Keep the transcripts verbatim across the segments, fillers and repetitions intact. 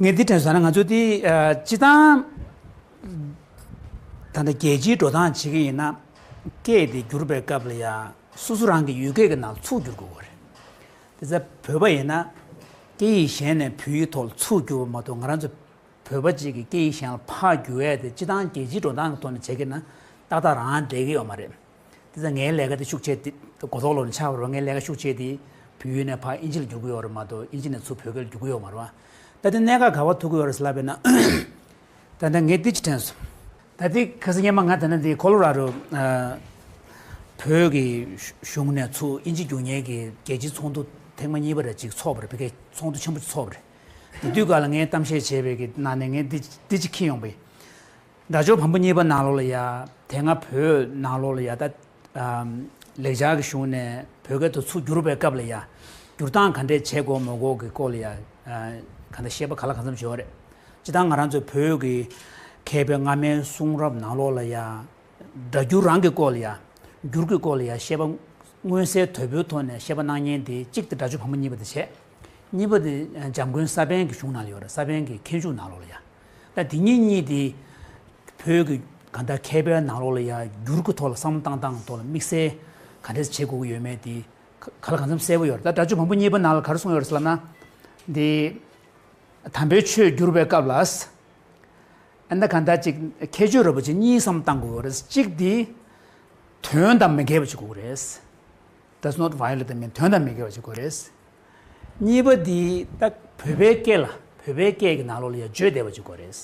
ངས་འདི་དྲན་སོང་ན། ང་ཚོ་འདི་ཨ་སྤྱི་བཏང་ད་ལྟ་རྒྱལ་སྤྱིའི་འགྲོ་སྟངས་བྱེད་ཀྱི་ཡིན་ན། སྐད་དེ་བསྒྱུར་བའི་སྐབས་ལ་ཡ་སོ་སོ་རང་གི་ཡུལ་སྐད་ཀྱི་ནང་ལ་ཚུར་བསྒྱུར་དགོས་པ་རེད། དེ་ཚེ་བོད་པ་ཡིན་ན་སྐད་ཡིག་གཞན་ནས་བོད་ཡིག་ཐོག་ལ་ཚུར་བསྒྱུར་བ་མ་གཏོགས། ང་རང་ཚོ་བོད་པ་གཅིག་གིས་སྐད་ཡིག་གཞན་ལ་ཕར་བསྒྱུར་ཡས་དེ་སྤྱི་བཏང་རྒྱལ་སྤྱིའི་འགྲོ་སྟངས་ཀྱི་ཐོག་ནས་བྱེད་ཀྱི་ན་ཏག་ཏག་རང་འགྲིག་གི་ཡོད་མ་རེད། དེ་ཚེ་ངའི་ལས་ཀ་དེ་ཤུགས་ཆེ་དེ་གོ་རྟོགས་ལོག་ནས་ཆགས་པ་རེད་བ། ངའི་ལས་ཀ་ཤུགས་ཆེ་དེ་བོད་ཡིག་ནས་ཕར་ཨིན་ཇི་ལ་བསྒྱུར་གྱི་ཡོད་རེད་མ་གཏོགས། ཨིན་ཇི་ནས་ཚུར་བོད་སྐད་ལ་བསྒྱུར་གྱི་ཡོད་མ་རེད་བ། ད་དེ་གནད་འགག་ག་པར་ཐུག་གི་ཡོད་རེད་ཟེར་ལབ་པ་ཡིན་ན། ད་ལྟ་ངས་འདི་ཅིག་དྲན་སོང་། ད་ལྟའི་ཁ་སང་སྔོན་མ་ང་ད་ལྟ་འདི་ཁོ་ལོ་ར་རོ་ཨ་བོད་ཀྱི་གཞུང་ནས་ཚུར་ཨིན་ཇི་བསྒྱུར་མཁན་གྱི་རྒྱལ་སྤྱིའི་ཚོགས་འདུ་ཐེངས་མ་གཉིས་པ་རེ་ཅིག་ཚོགས་པ་རེད། བོད་སྐད་ཚོགས་འདུ་ཆེན་པོ་ཅིག་ཚོགས་པ་རེད། དེ་དུས་སྐབས་ལ་ངས་གཏམ་བཤད་བྱས་པའི་གི་ནང་ནས་ངས་འདི་འདི་ཅིག་འཁྱེར་ཡོང་པ་ཡིན། དགྲ་ཕྱོགས་བམ་པོ་གཉིས་པ་ནང་ལོགས་ལ་ཡ། དེ་སྔ་བོད་ནང་ལོགས་ལ་ཡ་ད་ཨམ་ལེགས་སྦྱར་གྱི་གཞུང་ནས་བོད་སྐད་དུ་ཚུར་བསྒྱུར་བའི་སྐབས་ལ་ཡ། བསྒྱུར་སྟངས་ག་འདྲས་བྱེད་དགོས་མ་དགོས་ཀྱི་སྐོར་ལ་ཡ། ཨ་ག་འདྲ་བཤད་པ་ག་ལ་གང་འཚམ་ཞིག་ཡོད་རེད། སྤྱིར་བཏང་ང་རང་ཚོའི་བོད་ཀྱི་མཁས་པའི་སྔ་མའི་གསུང་རབ་ནང་ལོགས་ལ་ཡ། སྒྲ་བསྒྱུར་རང་གི་སྐོར་ལ་ཡ། བསྒྱུར་གྱི་སྐོར་ལ་ཡ་བཤད་པ་མངོན་གསལ་དོད་པོའི་ཐོག་ནས་བཤད་པ་གནང་མཁན་དེ་གཅིག་དེ་དགྲ་ཕྱོགས་བམ་པོ་གཉིས་པ་དེ་བྱས། གཉིས་པ་དེ་འཇམ་མགོན་ས་པཎ་གྱི་གཞུང་ནང་ལ་ཡོད་རེད། ས་པཎ་གྱི་མཁས་འཇུག་ནང་ལོགས་ལ་ཡ། ད་དེ་གཉིས་གཉིས་དེ་བོད་ཀྱི་གང་ལྟར་མཁས་པའི་ནང་ལོགས་ལ་ཡ་བསྒྱུར་གྱི་ཐོག་ལ་བསམ་བློ་བཏང་སྟངས་ཐོག་ལ་དམིགས་བསལ་ག་འདྲས་བྱེད་དགོས་ཀྱི་ཡོད་མེད་དེ་ག་ལ་གང་འཚམ་གསལ་པོ་ཡོད་རེད། ད་དགྲ་ཕྱོགས་བམ་པོ་གཉིས་པ་ནང་ལ་ག་རེ་གསུངས་ཡོད་རེད་ཟེར་ལབ་ན། འདི་དམ་པའི་ཆོས་བསྒྱུར་བའི་སྐབས་ལ། ཨ་ནི་གང་ལྟར་ཅིག་ཁྱད་ཆོས་རིལ་པོ་ཆེ་གཉིས་བསམ་བཏང་དགོས་རེད། གཅིག་འདི་དོན་དང་མི་འགལ་བ་ཅིག་དགོས་རེད། Does not violate the meaning. དོན་དང་མི་འགལ་བ་ཅིག་དགོས་རེད། གཉིས་པ་འདི་ད་བོད་པའི་སྐད་ལ་བོད་པའི་སྐད་ཀྱི་ནང་ལོགས་ལ་ཡང་བརྗོད་བདེ་བ་ཅིག་དགོས་རེད།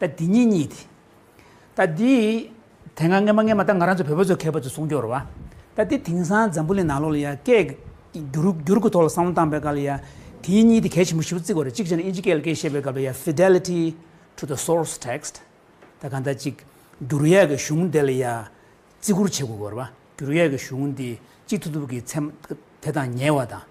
ད་འདི་གཉིས་གཉིས་དེ། ད་འདི་དེ་སྔ་སྔོན་མ་སྔོན་མ་ད་ང་རང་ཚོ་བོད་པ་ཚོ་མཁས་པ་ཚོ་གསུང་རྒྱུ་རེད་བ། ད་འདི་དེང་སང་འཛམ་བུ་གླིང་ནང་ལོགས་ལ་ཡང་སྐད་བསྒྱུར་བསྒྱུར་གྱི་ཐོག་ལ་བསམ་བློ་བཏང་པའི་སྐབས་ལ་ཡང་དེ་གཉིས་དེ་གལ་ཆེན་པོ་ཞེ་པོ་བརྩི་དགོས་རེད། གཅིག་བྱས་ན་ཨིན་ཇི་སྐད་ལ་སྐད་བཤད་པའི་སྐབས་ལ་ཡང་fidelity to the source text. ད་གང་ལྟར་ཅིག་བསྒྱུར་ཡས་ཀྱི་གཞུང་དེ་ལ་ཡ་བརྩི་བཀུར་བྱེད་དགོས་ཀྱི་རེད་བ། བསྒྱུར་ཡས་ཀྱི་གཞུང་འདི་གཅིག་ཐུབ་ཐུབ་ཀྱི་ཚད་དེ་དང་ཉེ་བ་དང་།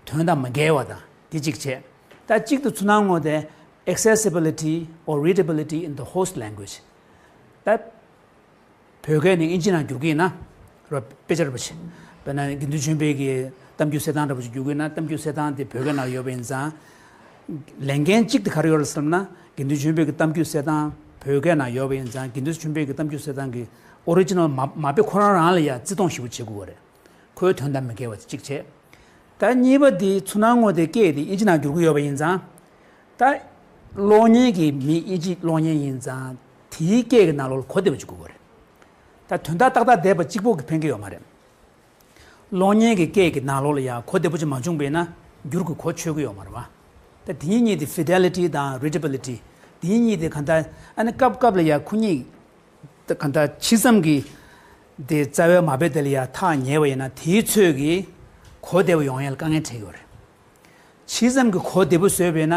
དོན་དང་མི་འགལ་བ་དང་འདི་གཅིག་བྱས། ད་གཅིག་ཏུ་ཚུར་སྣང་ངོ་དེ་accessibility or readability in the host language. ད་བོད་སྐད་ནས་ཨིན་ཇི་ནང་བསྒྱུར་གྱི་ཡིན་ན། རོ་དཔེ་ཆ་རེད་པ་ཞིག་དཔེར་ན་དགེ་འདུན་ཆོས་འཕེལ་གྱི་གཏམ་རྒྱུད་གསེར་ཐང་འདྲ་པོ་ཞིག་བསྒྱུར་གྱི་ཡིན་ན། གཏམ་རྒྱུད་གསེར་ཐང་དེ་བོད་སྐད་ནང་ཡོད་པ་ཡིན་ཙང་། ལས་འགན་གཅིག་དེ་ག་རེ་ཡོད་རེད་ཟེར་ན། དགེ་འདུན་ཆོས་འཕེལ་གྱི་གཏམ་རྒྱུད་གསེར་ཐང་བོད་སྐད་ནང་ཡོད་པ་ཡིན་ཙང་། དགེ་འདུན་ཆོས་འཕེལ་གྱི་གཏམ་རྒྱུད་གསེར་ཐང་གི་ཨོ་རི་ཇི་ནལ་མ་མ་དཔེ་ཁོ་རང་རང་ལ་ཡ་བརྩི་མཐོང་ཞེ་པོ་བྱེད་དགོས་པ་རེད། ཁོའི་དོན་དང་མི་འགལ་བ་གཅིག་བྱས། ད་གཉིས་པ་དེ་ཚུར་སྣང་ངོ་དེ་སྐད་དེ་ཨིན་ཇི་ནང་བསྒྱུར་གྱི་ཡོད་པ་ཡིན་ཙང་། ད་གློག་བརྙན་གྱི་མི་ཨིན་ཇི་གློག་བརྙན་ཡིན་ཙང་དེའི་སྐད་ཀྱི་ནང་ལོགས་ལ་གོ་བདེ་པོ་ཅིག་དགོས་ཀྱི་རེད། ད་དོན་དག་ཏག་ཏག་བསྡད་པ་གཅིག་པོ་གིས་ཕན་གྱི་ཡོད་མ་རེད། གློག་བརྙན་གྱི་སྐད་ཀྱི་ནང་ལོགས་ལ་ཡང་གོ་བདེ་པོ་ཅིག་མ་བྱུང་བས་ན་འགྱུར་གྱི་གོ་ཆོད་ཀྱི་ཡོད་མ་རེད་བ། ད་དེ་གཉིས་དེ་fidelity དང་readability། དེ་གཉིས་དེ་གང་ལྟར་ཨ་ནི་སྐབས་སྐབས་ལ་ཡང་ཁོ་གཉིས་ད་གང་ལྟར་ཕྱི་མཚམས་ཀྱི་དེ་རྩ་བའི་མ་དཔེ་དེ་ལ་ཡང་ཐག་ཉེ་བ་ཡིན་ན་དེའི་ཚོད་ཀྱིས་གོ་བདེ་བོ་ཡོང་ཡ་ལ་དཀའ་ངལ་འཕྲད་ཀྱི་ཡོད་རེད། ཕྱི་མཚམས་ཀྱི་གོ་བདེ་པོ་བཟོས་པས་ན་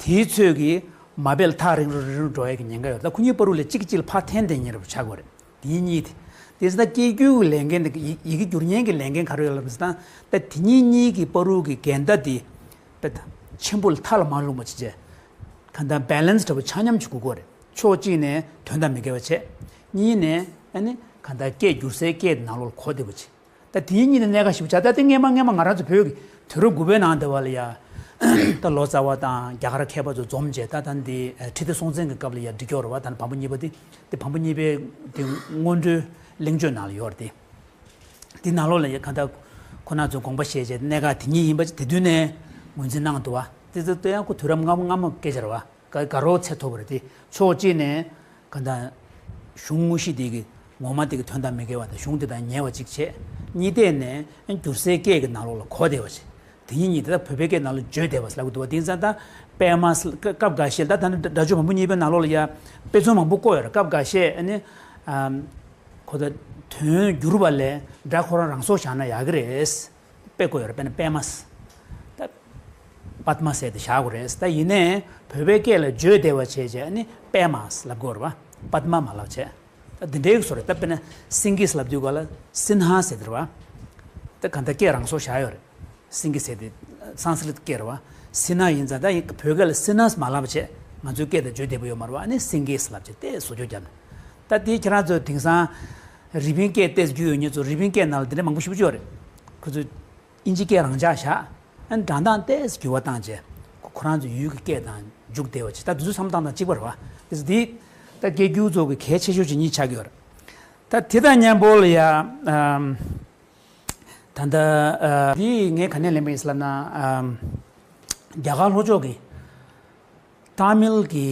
དེའི་ཚོད་ཀྱིས་མ་དཔེ་ལ་ཐག་རིང་རུ་རིང་རུ་འགྲོ་ཡ་གི་ཉེན་ཁ་ཡོད། ད་ཁོ་གཉིས་བར་དུ་ལ་གཅིག་གིས་གཅིག་ལ་ཕར་འཐེན་འཐེན་ཉེ་རུ་ཆགས་ཀྱི་ཡོད་རེད། དེ་གཉིས་དེ། དེ་ཚོ་ད་སྐད་སྒྱུར་གྱི་ལས་འགན་དེ་ཡི་ཡི་གེ་སྒྱུར་མཁན་གྱི་ལས་འགན་ག་རེ་ཡོད་ལབ་ཟེར་ན། ད་དེ་གཉིས་གཉིས་ཀྱི་བར་དུ་གི་འགལ་ཟླ་དེ་དཔེ་ཆེན་པོ་ལ་མཐའ་ལ་མ་ལྷུང་བ་བྱས་བྱས། གང་ལྟར་balance འདྲ་པོ་ཆ་མཉམ་ཅིག་དགོས་ཀྱི་ཡོད་རེད། ཕྱོགས་གཅིག་ནས་དོན་དང་མི་འགལ་བ་བྱས། གཉིས་ནས་ཨ་ནི་གང་ལྟར་སྐད་སྒྱུར་སའི་སྐད་ནང་ལོགས་ལ་གོ་བདེ་པོ་བྱས། ད་དེ་གཉིས་ནི་གནད་འགག་ཞིག་ཆགས། ད་དེ་སྔོན་མ་སྔོན་མ་ང་རང་ཚོ་བོད་ཀྱི་དུས་རབས་དགུ་པའི་ནང་དེ་བ་ལ་ཡ། ད་ལོ་ཙཱ་བ་དང་རྒྱ་གར་མཁས་པ་ཚོ་འཛོམས་བྱས། ད་ད་འདི་ཁྲི་ལྡེ་སྲོང་བཙན་གྱི་སྐབས་ལ་ཡ་འགྲིག་ཀྱོག་རེད་བ། ད་བམ་པོ་གཉིས་པ་དེ། དེ་བམ་པོ་གཉིས་པའི་དེ་སྔོན་འགྲོའི་གླེང་བརྗོད་ནང་ལ་ཡོད་རེད་དེ། དེ་ནང་ལོགས་ལ་ཡ་གང་ལྟར་ཁོ་ན་ཚོས་དགོངས་པ་བཞེས་བྱས་གནད་འགག་དེ་གཉིས་ཡིན་པ་དེ་དུས་ནས་ངོས་འཛིན་གནང་འདུག་བ། དེ་ཚོ་ལྟོས་ཡང་ཁོ་དུས་རབས་སྔ་མོ་སྔ་མོ་སྐད་ཆ་རེད་བ། ག་ག་རོ་ཚད་མཐོ་པོ་རེད་དེ། ཕྱོགས་གཅིག་ནས་གང་ལྟར་གཞུང་དངོས་གཞི་དེ་གི་ངོ་མ་དེ་གི་དོན་དང་མི་འགལ་བ་དང་གཞུང་དེ་དང་ཉེ་བ་གཅིག་བྱས། གཉིས་ཐད་ནས་བསྒྱུར་སའི་སྐད་ཀྱི་ནང་ལོགས་ལ་གོ་བདེ་བ་བྱས། དེ་གཉིས་གཉིས་དེ་ད་བོད་པའི་སྐད་ནང་ལ་བརྗོད་བདེ་བ་ལབ་ཀྱི་འདུག་བ། དེ་ཡིན་ཙང་ད་དཔེ་མ་སྐབས་འགའ་ཤས་ད་ད་ནི་སྒྲ་སྒྱུར་བམ་པོ་གཉིས་པའི་ནང་ལོགས་ལ་ཡ་དཔེ་མཚོན་མང་པོ་བཀོད་ཡོད་རེད། སྐབས་འགའ་ཤས་ཨ་ནི་ཨམ་ཁོ་ད་དོན་བསྒྱུར་བ་ལས་སྒྲ་ཁོ་རང་རང་སྲོག་བཞག་ན་ཡག་གི་རེད། དཔེ་བཀོད་ཡོད་རེད། དཔེར་ན་པདྨ། ད་པདྨ་ཟེར་དེ་བཞག་དགོས་རེད། ད་ཡིན་ནའི་བོད་པའི་སྐད་ལ་བརྗོད་བདེ་བ་བྱས་བྱས་ནི་པདྨ་ལབ་དགོས་རེད་བ། པདྨ་མ་ལབ་བྱས། ད་འདི་འདྲའི་བཟོ་རེད། ད་དཔེར་ན་སིང་གེ་ལབ་དུས་ག་ལ་སིན་ཧ་ཟེར་དེ་རེད་བ། ད་གང་ལྟར་སྐད་རང་སྲོག་བཞག་ཡོད་རེད། སིང་གེ་ཟེར་དེ་སཾ་སྐྲྀཏ་སྐད་རེད་བ། སིན་ཧ་ཡིན་ཙང་ད་ཡིན་བོད་སྐད་ལ་སིན་ཧ་མ་ལབ་བྱས་ང་ཚོའི་སྐད་དང་བརྗོད་བདེ་པོ་ཡོད་མ་རེད་བ། ཨ་ནི་སིང་གེ་ལབ་བྱས་དེ་བཟོ་བཅོས་བརྒྱབ་ནས། ད་དེ་ཁྱེད་རང་ཚོ་དེང་སང་རི་པིན་སྐད་ཏོག་ཙམ་བསྒྱུར་ཡོད་མཁན་ཚོ་རི་པིན་སྐད་ནང་ལ་དེ་འདྲ་མང་པོ་ཞེ་པོ་ཅིག་ཡོད་རེད། ཁོ་ཚོས་དབྱིན་ཇི་སྐད་རང་འཇགས་བཞག་ཨ་ནི་སྒྲ་གདངས་ཏོག་ཙམ་འགྱུར་བ་བཏང་བྱས། ཁོ་ ཁོ་རང་ཚོའི་ཡུལ་གྱི་སྐད་དང་འཇུག་བདེ་བ་ཅིག་ད་དེ་ཚོ་བསམ་བློ་བཏང་སྟངས་གཅིག་པ་རེད་བ། དེ་ཚོ་འདི་ད་སྐད་སྒྱུར་ཚོ་གི་གལ་ཆེ་ཤོས་ཅིག་གཉིས་ཆགས་ཀྱི་ཡོད་རེད། ད་དེ་དང་མཉམ་པོ་ལ་ཡ་ཨམ། ད་ལྟ་ཨ། འདི་ངས་ག་ནས་ལེན་པ་ཡིན་ཟེར་ལབ་ན། ཨམ། རྒྱ་གར་ལྷོ་ཕྱོགས་ཀྱི་ཏཱ་མིལ་གྱི་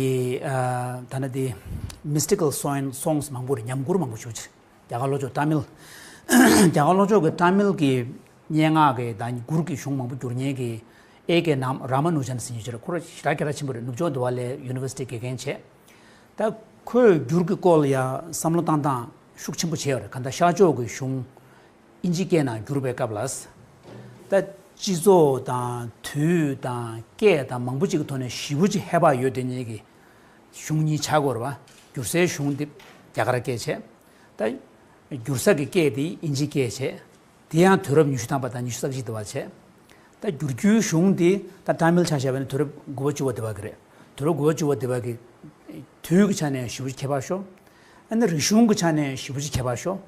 ཨ། ད་ལྟ་འདི་Mystical Song- Songs མང་པོ་རེད། ཉམས་མགུར་མང་པོ་ཞེ་པོ་ཅིག་རྒྱ་གར་ལྷོ་ཕྱོགས་ཏཱ་མིལ། རྒྱ་གར་ལྷོ་ཕྱོགས་ཀྱི་ཏཱ་མིལ་གྱི་སྙན་ངག་གི་དང་མགུར་གྱི་གཞུང་མང་པོ་བསྒྱུར་མཁན་གྱི་ཨེ་ཀེ་ནམ་ར་མ་ནུ་ཇན་ཟེར་མཁན་ཅིག་རེད། ཁོ་རང་ཞེ་དྲག་སྐད་གྲགས་ཆེན་པོ་རེད། ནུབ་ཕྱོགས་འདི་པ་ལའི་ཡུ་ནི་ཝར་སི་ཊི་དགེ་རྒན་བྱས། ད་ཁོས་འགྱུར་གྱི་སྐོར་ལ་ཡ་བསམ་བློ་བཏང་སྟངས་ཤུགས་ཆེན་པོ་བྱས་ཡོད་རེད། གང་ལྟར་ཤར་ཕྱོགས་ཀྱི་གཞུང་ཨིན་ཇི་སྐད་ནང་བསྒྱུར་བའི་སྐབས་ལ། ད་སྤྱི་ཚོགས་དང་དུས་དང་སྐད་དང་མང་པོ་ཅིག་གི་ཐོག་ནས་ཞེ་པོ་ཅིག་ཧེ་བག་ཡོད་དེ་ཉིད་ཀྱི་གཞུང་གཉིས་ཆགས་ཀྱི་ཡོད་རེད་བ། བསྒྱུར་སའི་གཞུང་འདི་རྒྱ་གར་སྐད་བྱས། ད་བསྒྱུར་ས་གི་སྐད་འདི་ཨིན་ཇི་སྐད་བྱས། དེ་ཡང་དུས་རབས་ཉི་ཤུ་ཐམ་པ་དང་ཉི་ཤུ་རྩ་གཅིག་དུ་བ་བྱས། ད་བསྒྱུར་རྒྱུའི་གཞུང་འདི་ད་ཏཱ་མིལ་ཆ་བཞག་པ་ཡིན་ན་དུས་རབས་དགུ་པ་བཅུ་པ་དེ་བ་གི་རེད། དུས་རབས་དགུ་པ་བཅུ་པ་དེ་བ་གི་དུས་ཀྱི་ཆ་ནས་ཞེ་པོ་ཅིག་ཁྱད་པར་ཤོར། ཨ་ནི་རིག་གཞུང་གི་ཆ་ནས་ཞེ་པོ་ཅིག་ཁྱད་པར་ཤོར།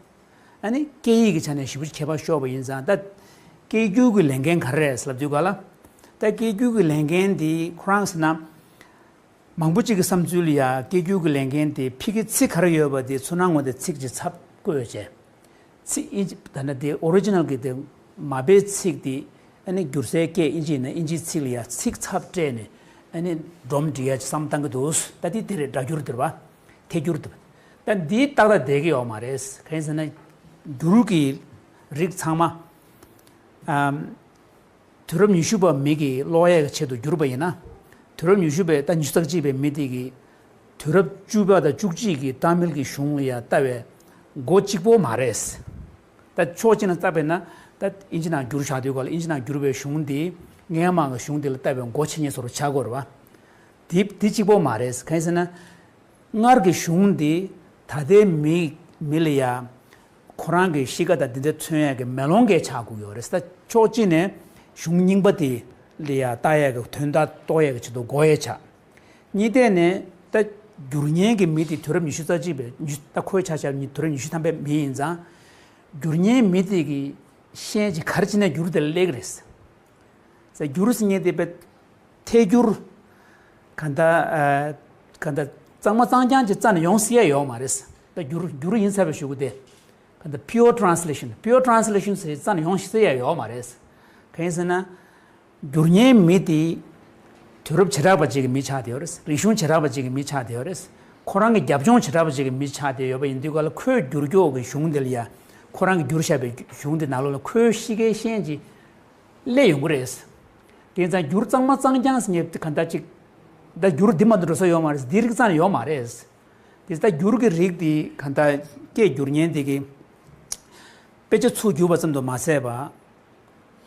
ཨ་ནི་སྐད་ཡིག་གི་ཆ་ནས་ཞེ་པོ་ཅིག་ཁྱད་པར་ཤོར་བ་ཡིན་ཙང་། ད་སྐད་སྒྱུར་གྱི་ལས་འགན་ག་རེ་རེད་ལབ་དུས་ག་ལ། ད་སྐད་སྒྱུར་གྱི་ལས་འགན་འདི་ཁོ་རང་ཟེར་ན། མང་པོ་ཅིག་གི་བསམ་ཚུལ་ལ་ཡ་སྐད་སྒྱུར་གྱི་ལས་འགན་དེ་ཕ་གི་ཚིག་ག་རེ་ཡོད་པ་དེ་ཚུར་སྣང་ངོ་དེ་ཚིག་ཅིག་ཚབ་བཀོད་བྱས། ཚིག་ཨིན་ཇི་ད་ནི་དེ་ཨོ་རི་ཇི་ནལ་གྱི་དེ་མ་དཔེའི་ཚིག་དེ་ཨ་ནི་བསྒྱུར་སའི་སྐད་ཨིན་ཇི་ཡིན་ན་ཨིན་ཇིའི་ཚིག་ལ་ཡ་ཚིག་ཚབ་སྤྲད་ནས་ཨ་ནི་སྒྲོམ་སྒྲིག་ཡ་ཅིག་བསམ་བཏང་གི་འདུག་ད་དེ་དེ་རེད། སྒྲ་སྒྱུར་དེ་རེད་བ། ཐད་སྒྱུར་དེ། ད་འདི་ཏག་ཏག་བསྡད་ཀྱི་ཡོད་མ་རེད། གང་ཡིན་ཟེར་ན་སྒྱུར་གྱི་རིགས་ཚང་མ་ཨམ། དུས་རབས་ཉི་ཤུ་པ་མི་གིས་ཀློག་ཡས་ཀྱི་ཆེད་དུ་བསྒྱུར་པ་ཡིན་ན། དུས་རབས་ཉི་ཤུ་པའི་ད་ཉི་ཤུ་རྩ་གཅིག་པའི་མི་དེ་གིས་དུས་རབས་བཅུ་པ་དང་བཅུ་གཅིག་གི་ཏཱ་མིལ་གྱི་གཞུང་ལ་ཡང་ལྟ་བའི་མགོ་གཅིག་པོ་མ་རེད། ད་ཕྱོགས་གཅིག་ནས་བལྟས་པས་ན་ད་ཨིན་ཇི་ནང་བསྒྱུར་བཞག་དུས་སྐབས་ལ་ཨིན་ཇི་ནང་བསྒྱུར་བའི་གཞུང་དེ་སྔོན་མ་གི་གཞུང་དེ་ལ་ལྟ་བའི་མགོ་ཆེ་ཉེ་བཟོ་འདྲ་ཆགས་ཀྱི་ཡོད་རེད་བ། དེ་དེ་གཅིག་པོ་མ་རེད། གང་ཡིན་ཟེར་ན། སྔར་གྱི་གཞུང་འདི་ད་ལྟའི་མི་མི་ལ་ཡ་ཁོ་རང་གི་གཤིས་ཀ་དང་འདི་འདྲ་མཚོན་ཡ་གི་མེ་ལོང་གས་ཆགས་དགོས་ཡོད་རེད། ད་ཕྱོགས་གཅིག་ནས་གཞུང་རྙིང་པ་དེ་ལ་ཡ་ལྟ་ཡ་གི་དོན་དག་རྟོགས་ཡ་གི་ཆེད་དུ་དགོས་ཡ་ཆགས། གཉིས་ཐད་ནས་ད་བསྒྱུར་མཁན་གྱི་མི་དེ་དུས་རབས་ཉི་ཤུ་རྩ་གཅིག་པའི་ཉི་ཤུ་ད་ཁོའི་ཆ་བཞག་ནི་དུས་རབས་ཉི་ཤུ་ཐམ་པའི་མི་ཡིན་ཙང་། བསྒྱུར་མཁན་མི་དེ་གི་ཤན་གྱིས་ག་རེ་བྱས་ནས་བསྒྱུར་དེ་ལ་སླེབས་ཀྱི་རེད། ས་བསྒྱུར་ཟེར་མཁན་དེ་དཔེ་ཐད་སྒྱུར། ག་འདྲ་ཨ། ག་འདྲ་གཙང་མ་གཙང་རྐྱང་ཅིག་རྩ་ནས་ཡོང་སྲིད་ཡ་ཡོད་མ་རེད། ད་བསྒྱུར་བསྒྱུར་ཡིན་ཚར་བའི་གཞུག་གུ་དེ་ག་འདྲ་pure translation pure translation ཟེར་རྩ་ནས་ཡོང་སྲིད་ཡ་ཡོད་མ་རེད། གང་ཡིན་ཟེར་ན། བསྒྱུར་མཁན་མི་དེ་དུས་རབས་བྱེ་བྲག་པ་ཅིག་གི་མི་ཆགས་བསྡད་ཡོད་རེད། རིག་གཞུང་བྱེ་བྲག་པ་ཅིག་གི་མི་ཆགས་བསྡད་ཡོད་རེད། ཁོ་རང་གི་རྒྱབ་ལྗོངས་བྱེ་བྲག་པ་ཅིག་གི་མི་ཆགས་བསྡད་ཡོད་པ་ཡིན་དུས་ག་ལ་ཁོས་བསྒྱུར་སྐྱོར་གྱི་གཞུང་དེ་ལ་ཡ། ཁོ་རང་གིས་བསྒྱུར་བཞག་པའི་གཞུང་དེ་ནང་ལོགས་ལ་ཁོའི་གཤིས་ཀའི་ཤན་གྱིས་སླེབས་ཡོང་གི་རེད། དེ་ཙང་བསྒྱུར་གཙང་མ་གཙང་རྐྱང་ཟེར་མཁན་ག་འདྲ་ཅིག་ད་བསྒྱུར་འདི་མ་གཏོགས་འགྲོ་ས་ཡོད་མ་རེད། འདི་རིགས་རྩ་ནས་ཡོད་མ་རེད། དེ་ད་བསྒྱུར་གྱི་རིགས་དེ་ག་འདྲ་སྐད་བསྒྱུར་མཁན་དེ་གིས་དཔེ་ཆ་ཚུར་བསྒྱུར་བ་ཙམ་དུ་མ་ཟད་པ།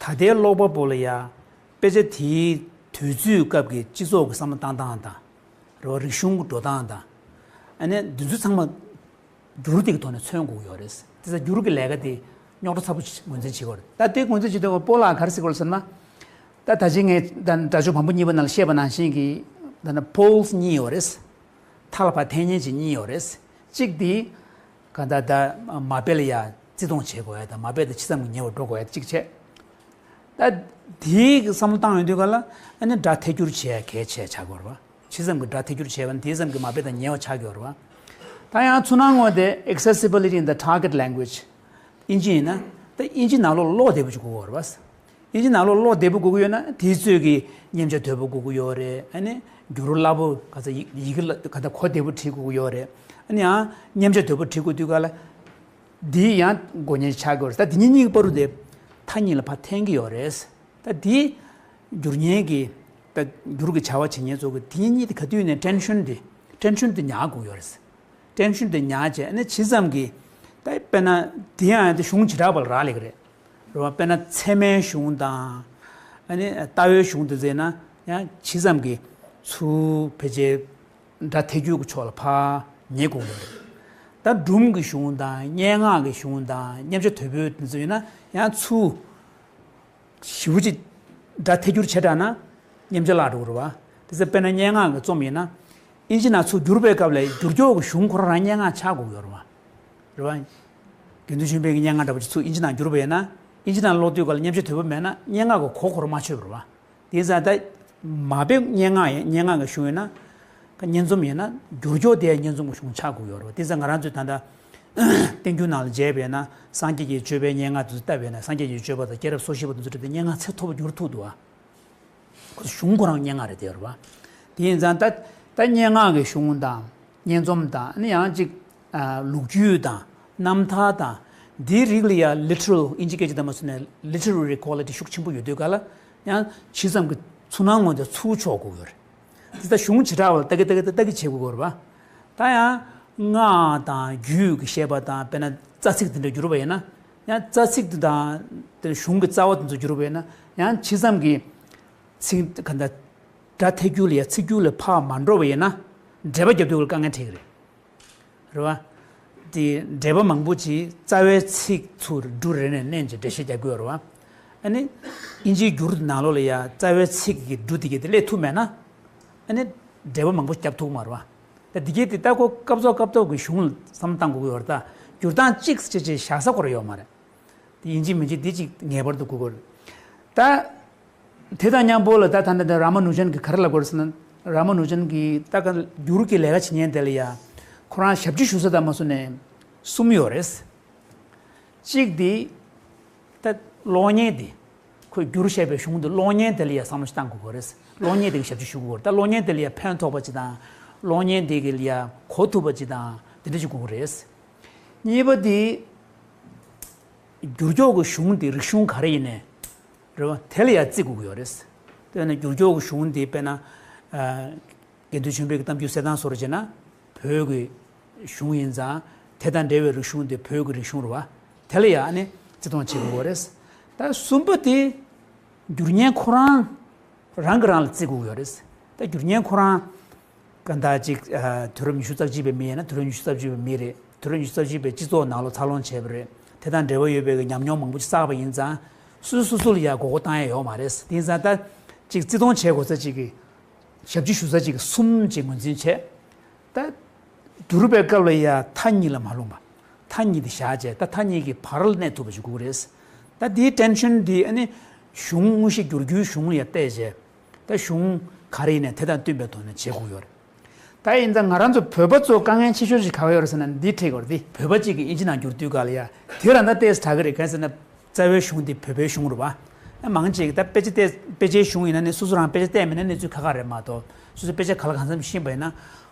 ད་ལྟའི་ཀློག་པ་པོ་ལ་ཡ་དཔེ་ཆ་དེའི་དུས་ཚོད་སྐབས་ཀྱི་སྤྱི་ཚོགས་ཀྱི་བསམ་བློ་བཏང་སྟངས་དང་། རེད་བ། རིག་གཞུང་གི་འགྲོ་སྟངས་དང་། ཨ་ནི་འདི་ཚོ་ཚང་མ་བསྒྱུར་དེ་གི་ཐོག་ནས་མཚོན་དགོས་ཀྱི་ཡོད་རེད། དེ་ཚོ་བསྒྱུར་གྱི་ལས་ཀ་དེ་རྙོག་དྲ་ཚ་པོ་ཞིག་ངོས་འཛིན་བྱེད་ཀྱི་ཡོད་རེད། ད་དེ་ངོས་འཛིན་བྱེད་དུས་སྤོ་ལགས་ག་རེ་ཟེར་གྱི་ཡོད་རེད་ཟེར་ན། ད་ད་ཅི་ངས་ད་སྒྲ་སྦྱོར་བམ་པོ་གཉིས་པ་ནང་ལ་བཤད་པ་ནང་བཞིན་གྱི་ད་ནི་poles གཉིས་ཡོད་རེད། མཐའ་ལ་ཕར་འཐེན་མཁན་ཅིག་གཉིས་ཡོད་རེད། གཅིག་དེ་ག་ད་ད་མ་དཔེ་ལ་ཡ་བརྩི་མཐོང་བྱེད་དགོས་ཡ་དང་མ་དཔེ་དེ་ཇི་ཙམ་གྱིས་ཉེ་བར་འགྲོ་དགོས་ཡ་གཅིག་བྱས། ད་དེའི་བསམ་བློ་བཏང་ཡོང་དུས་ག་ལ་ཨ་ནི་སྒྲ་ཐད་སྒྱུར་བྱེད་ཡ་གལ་ཆེ་ཆགས་ཀྱི་ཡོད་རེད་བ། ཇི་ཙམ་གྱིས་སྒྲ་ཐད་སྒྱུར་བྱས་པ་ན་དེ་ཙམ་གྱིས་མ་དཔེ་དང་ཉེ་བ་ཆགས་ཀྱི་ཡོད་རེད་བ། ད་ཡང་ཚུར་སྣང་ངོ་དེ་accessibility in the target language ཨིན་ཇི་ཡིན་ན་ད་ཨིན་ཇི་ནང་ལོགས་ཀློག་བདེ་པོ་ཅིག་དགོས་ཀྱི་ཡོད་རེད་བ། ཨིན་ཇི་ནང་ལོགས་ཀློག་བདེ་པོ་དགོས་ཀྱི་ཡོད་ན་དེའི་ཚོད་ཀྱི་མཉེན་ཆས་དོད་པོ་དགོས་ཀྱི་ཡོད་རེད། ཨ་ནི་འགྱུར་སླ་པོ་ག་ཚ་ཡི་ཡི་གེ་ལ་ག་ད་གོ་བདེ་པོ་བྲིས་དགོས་ཀྱི་ཡོད་རེད། ཨ་ནི་ཡང་མཉེན་ཆས་དོད་པོ་བྲིས་དགོས་དུས་ག་ལ་འདི་ཡང་དགོས་མཁོ་ཆགས་ཀྱི་ཡོད་རེད། ད་འདི་གཉིས་གཉིས་ཀྱི་བར་དུ་དེ་མཐའ་གཉིས་ལ་ཕར་འཐེན་གྱི་ཡོད་རེད། ད་འདི་བསྒྱུར་མཁན་གྱི་ད་བསྒྱུར་གྱི་བྱ་བ་བྱེད་མཁན་ཚོ་གི་དེ་གཉིས་དེ་ག་དུས་ནས་tension དེ་tension དེ་ཉར་དགོས་ཀྱི་ཡོད་རེད། ཊེན་ཤན་དེ་ཉར་བྱས་ཨ་ནི་ཇི་ཙམ་གྱིས་ད་དཔེར་ན་དེ་ཡང་དེ་གཞུང་བྱེ་བྲག་པ་ལ་རག་ལས་ཀྱི་རེད། རེད་བ། དཔེར་ན་ཚད་མའི་གཞུང་དང་ཨ་ནི་ལྟ་བའི་གཞུང་དེ་ཟེར་ན་ཡང་ཇི་ཙམ་གྱིས་ཚུར་ཕལ་ཆེར་སྒྲ་ཐད་སྒྱུར་གྱི་ཕྱོགས་ལ་ཕར་ཉེ་དགོས་ཀྱི་རེད། ད་སྒྲུང་གི་གཞུང་དང་སྙན་ངག་གི་གཞུང་དང་མཉམ་བྱ་དོད་པོའི་དེ་ཚོ་ཡིན་ན་ཡང་ཚུར་ཞེ་པོ་ཅིག་སྒྲ་ཐད་སྒྱུར་བྱེད་དྲགས་ན་མཉམ་བྱ་བརླག་འགྲོ་གི་རེད་བ། དེ་ཚེ་དཔེར་ན་སྙན་ངག་གི་རྩོམ་ཡིན་ན། ཨིན་ཇི་ནང་ཚུར་བསྒྱུར་བའི་སྐབས་ལ་བསྒྱུར་ཀྱོག་གི་གཞུང་ཁོ་རང་རང་སྙན་ངག་ཆགས་དགོས་ཀྱི་ཡོད་རེད་བ། རེད་བ། དགེ་འདུན་ཆོས་འཕེལ་གྱི་སྙན་ངག་འདྲ་པོ་ཅིག་ཚུར་ཨིན་ཇི་ནང་བསྒྱུར་བ་ཡིན་ན། ཨིན་ཇི་ནང་ཀློག་དུས་སྐབས་ལ་མཉམ་བྱ་དོད་པོ་མེད་ན་སྙན་ངག་གི་གོ་ཁོ་རང་མ་ཆོད་པ་རེད་བ། དེ་ཙང་ད་ མ་དཔེ་སྙན་ངག་ཡིན། སྙན་ངག་གི་གཞུང་ཡིན་ན། སྙན་རྩོམ་ཡིན་ན་འགྱུར་ཕྱོགས་དེ་སྙན་རྩོམ་གྱི་གཞུང་ཆགས་དགོས་ཡོད་རེད་བ། དེ་ཚོ་ང་རང་ཚོས་ད་ལྟ་བསྟན་འགྱུར་ནང་ལ་མཇལ་བས་ན། སངས་རྒྱས་ཀྱི་སྤྱོད་པའི་སྙན་ངག་དེ་ཚོ་ལྟ་བས་ན། སངས་རྒྱས་ཀྱི་སྤྱོད་པ་དང་སྐྱེས་རབས་སོ་བཞི་པ་དེ་ཚོ་བྲིས་ཏེ་སྙན་ངག་ཚད་མཐོ་པོ་འགྱུར་ཐུབ་འདུག་བ། གཞུང་ཁོ་རང་སྙན་ངག་རེད་དེ་རེད་བ། དེ་ཡིན་ཙང་ད་ད་སྙན་ངག་གི་གཞུང་དང་། སྙན་རྩོམ་དང་། ཨ་ནི་ཡང་ཅིག་ཨ་ལོ་རྒྱུས་དང་། རྣམ་ཐར་དང་། འདིའི་རིགས་ལ་ཡང་literal། ཨིན་ཇི་སྐད་ཆ་དང་མ་སོང་ནས་literary quality ཤུགས་ཆེན་པོ་ཡོད་དུས་ག་ལ་ཡང་ཇི་ཙམ་གྱི་ཚུར་སྣང་ངོ་དེ་ཚུར་ཕྱོགས་དགོས་ཀྱི་ཡོད་རེད། དེ་ད་གཞུང་བྱེ་བྲག་པ་ལ་ལྟ་གི་ལྟ་གི་ལྟ་གི་བྱེད་དགོས་ཀྱི་ཡོད་རེད་བ། ད་ཡང་སྔགས་དང་རྒྱུད་ཀྱི་བཤད་པ་དང་། དཔེར་ན་རྩ་ཚིག་དེ་འདྲ་བསྒྱུར་བ་ཡིན་ན། ཡང་རྩ་ཚིག་དེ་དང་དེ་གཞུང་གི་རྩ་བ་དེ་ཚོ་བསྒྱུར་བ་ཡིན་ན། ཡང་ཇི་ཙམ་གྱི་ཚིག་ག་འདྲ་སྒྲ་ཐད་རྒྱུ་ལ་ཡང་ཚིག་རྒྱུ་ལ་ཕར་མ་འགྲོ་བ་ཡིན་ན། འགྲེལ་པ་རྒྱབ་དུས་ལ་དཀའ་ངལ་འཕྲད་ཀྱི་རེད། རེད་བ། དེ་འགྲེལ་པ་མང་པོ་ཅིག་རྩ་བའི་ཚིག་ཚུར་འབྲུ་རེ་ནས་བསྣན་ཅིག་འགྲེལ་བཤད་རྒྱག་གི་ཡོད་རེད་བ། ཨ་ནི་ཨིན་ཇིའི་འགྱུར་ནང་ལོགས་ལ་ཡང་རྩ་བའི་ཚིག་གི་འབྲུ་དེ་གས་དེ་སླེབས་ཐུབ་མེད་ན། ཨ་ནི་འགྲེལ་པ་མང་པོ་རྒྱབ་ཐུབ་མ་རེད་བ། ད་དེ་གས་དེ་ད་ཁོ་སྐབས་ཐོག་སྐབས་ཐོག་གི་གཞུང་ལ་བསམ་བློ་བཏང་དགོས་ཀྱི་ཡོད་རེད། ད་འགྱུར་སྟངས་གཅིག་ཅེས་ཅེས་བཞག་ས་ཁོ་རང་ཡོད་མ་རེད། དེ་ཡིན་གཅིག་མིན་གཅིག་དེ་གཅིག་ངེས་པར་དུ་དགོས་ཀྱི་རེད། ད་དེ་དང་མཉམ་པོ་ལ་ད་ད་ལྟ་ར་མ་ནུ་ཇན་གྱིས་ག་རེ་ལབ་དགོས་རེད་ཟེར་ན། ར་མ་ནུ་ཇན་གྱིས་ད་ག་འགྱུར་གྱི་ལས་ཀ་བྱེད་མཁན་དེ་ལ་ཡ་ཁོ་རང་ཞབས་ཕྱི་ཞུ་ས་དང་མ་སོང་ནས་གསུམ་ཡོད་རེད། གཅིག་དེ་ད་གློག་བརྙན་དེ། ཁོས་འགྱུར་བཤད་པའི་གཞུང་དེ་གློག་བརྙན་དེ་ལ་ཡ་བསམ་བློ་ཞིག་བཏང་དགོས་ཀྱི་རེད། གློག་བརྙན་དེ་གི་ཞབས་ཕྱི་ཞུ་དགོས་རེད། ད་གློག་བརྙན་དེ་ལ་ཡ་ཕན་ཐོགས་པ་ཅིག་དང་། གློག་བརྙན་དེ་གི་ལ་ཡ་གོ་ཐུབ་པ་ཅིག་དང་། དེ་འདྲ་ཞིག་དགོས་ཀྱི་རེད། གཉིས་པ་དེ། འགྱུར་ཕྱོགས་ཀྱི་གཞུང་དེ་རིག་གཞུང་ག་རེ་ཡིན་ནའི་རེད་བ། དེ་ལ་ཡང་བརྩི་དགོས་ཀྱི་ཡོད་རེད། དེ་ནི་འགྱུར་ཕྱོགས་ཀྱི་གཞུང་དེ་དཔེར་ན། ཨ། དགེ་འདུན་ཆོས་འཕེལ་གྱི་གཏམ་རྒྱུད་གསེར་ཐང་སོགས་རེད་བྱས་ན། བོད་ཀྱི་གཞུང་ཡིན་ཙང་། དེ་དང་འབྲེལ་བའི་རིག་གཞུང་དེ་བོད་ཀྱི་རིག་གཞུང་རེད་བ། དེ་ལ་ཡང་ཨ་ནི་བརྩི་མཐོང་བྱེད་དགོས་ཀྱི་ཡོད་རེད། ད་གསུམ་པ་དེ། འགྱུར་མཁན་ཁོ་རང་རང་གིས་རང་ལ་བརྩི་དགོས་ཀྱི་ཡོད་རེད། ད་འགྱུར་མཁན་ཁོ་རང་། གང་ལྟར་ཅིག་ཨ། དུས་རབས་ཉི་ཤུ་རྩ་གཅིག་པའི་མི་ཡིན་ན་དུས་རབས་ཉི་ཤུ་རྩ་གཅིག་པའི་མི་རེད། དུས་རབས་ཉི་ཤུ་རྩ་གཅིག་པའི་སྤྱི་ཚོགས་ནང་ལོགས་འཚར་ལོངས་བྱས་པ་རེད། དེ་དང་འབྲེལ་བ་ཡོད་པའི་ཉམས་མྱོང་མང་པོ་ཞིག་བསགས་པ་ཡིན་ཙང་། སོ་སོ་སོ་སོ་ལ་ཡང་མགོ་སྐོར་བཏང་ཡ་ཡོད་མ་རེད། དེ་ཡིན་ཙང་ད་ཅིག་བརྩི་མཐོང་བྱེད་དགོས་ས་ཅིག་གི། ཞབས་ཕྱི་ཞུ་ས་ཅིག་གི་གསུམ་ཅིག་ངོས་འཛིན་བྱས། ད་བསྒྱུར་བའི་སྐབས་ལ་ཡང་མཐའ་གཉིས་ལ་མ་ལྷུང་བ། མཐའ་གཉིས་དེ་བཞག་བྱས། ད་མཐའ་གཉིས་ཀྱི་བར་ལ་གནས་ཐུབ་པ་ཞིག་དགོས་ཀྱི་རེད། ད་དེའི་ཊེན་ཤན་དེ་ཨ་ནི་གཞུང་དངོས་གཞི་བསྒྱུར་རྒྱུའི་གཞུང་ལ་ཡང་བལྟས་བྱས། ད་གཞུང་ག་རེ་ཡིན་ནའི་དེ་དང་བསྟུན་པའི་ཐོག་ནས་བྱེད་དགོས་ཀྱི་ཡོད་རེད། ད་ཡིན་ཙང་ང་རང་ཚོ་བོད་པ་ཚོ་དཀའ་ངལ་ཆེ་ཤོས་ཤིག་ག་པར་ཡོད་རེད་ཟེར་ན་འདི་འཕྲད་ཀྱི་ཡོད་རེད་དེ། བོད་པ་གཅིག་གིས་ཨིན་ཇི་ནང་བསྒྱུར་དུས་ག་ལ་ཡ། དེ་རང་ད་ཏོག་ཙམ་དྲག་གི་རེད། གང་ཟེར་ན། རྩ་བའི་གཞུང་འདི་བོད་པའི་གཞུང་རེད་བ། མང་ཆེ་གིས་ད་དཔེ་ཆ་བལྟས། དཔེ་ཆའི་གཞུང་ཡིན་ན་ནི་སོ་སོ་རང་དཔེ་ཆ་བལྟས་མེད་ན་གནས་ཚུལ་ཁག་ཁག་རེད་མ་གཏོགས། སོ་སོ་དཔེ་ཆ་ག་ལ་གང་འཚམ་ཤེས་པ་ཡིན་ན།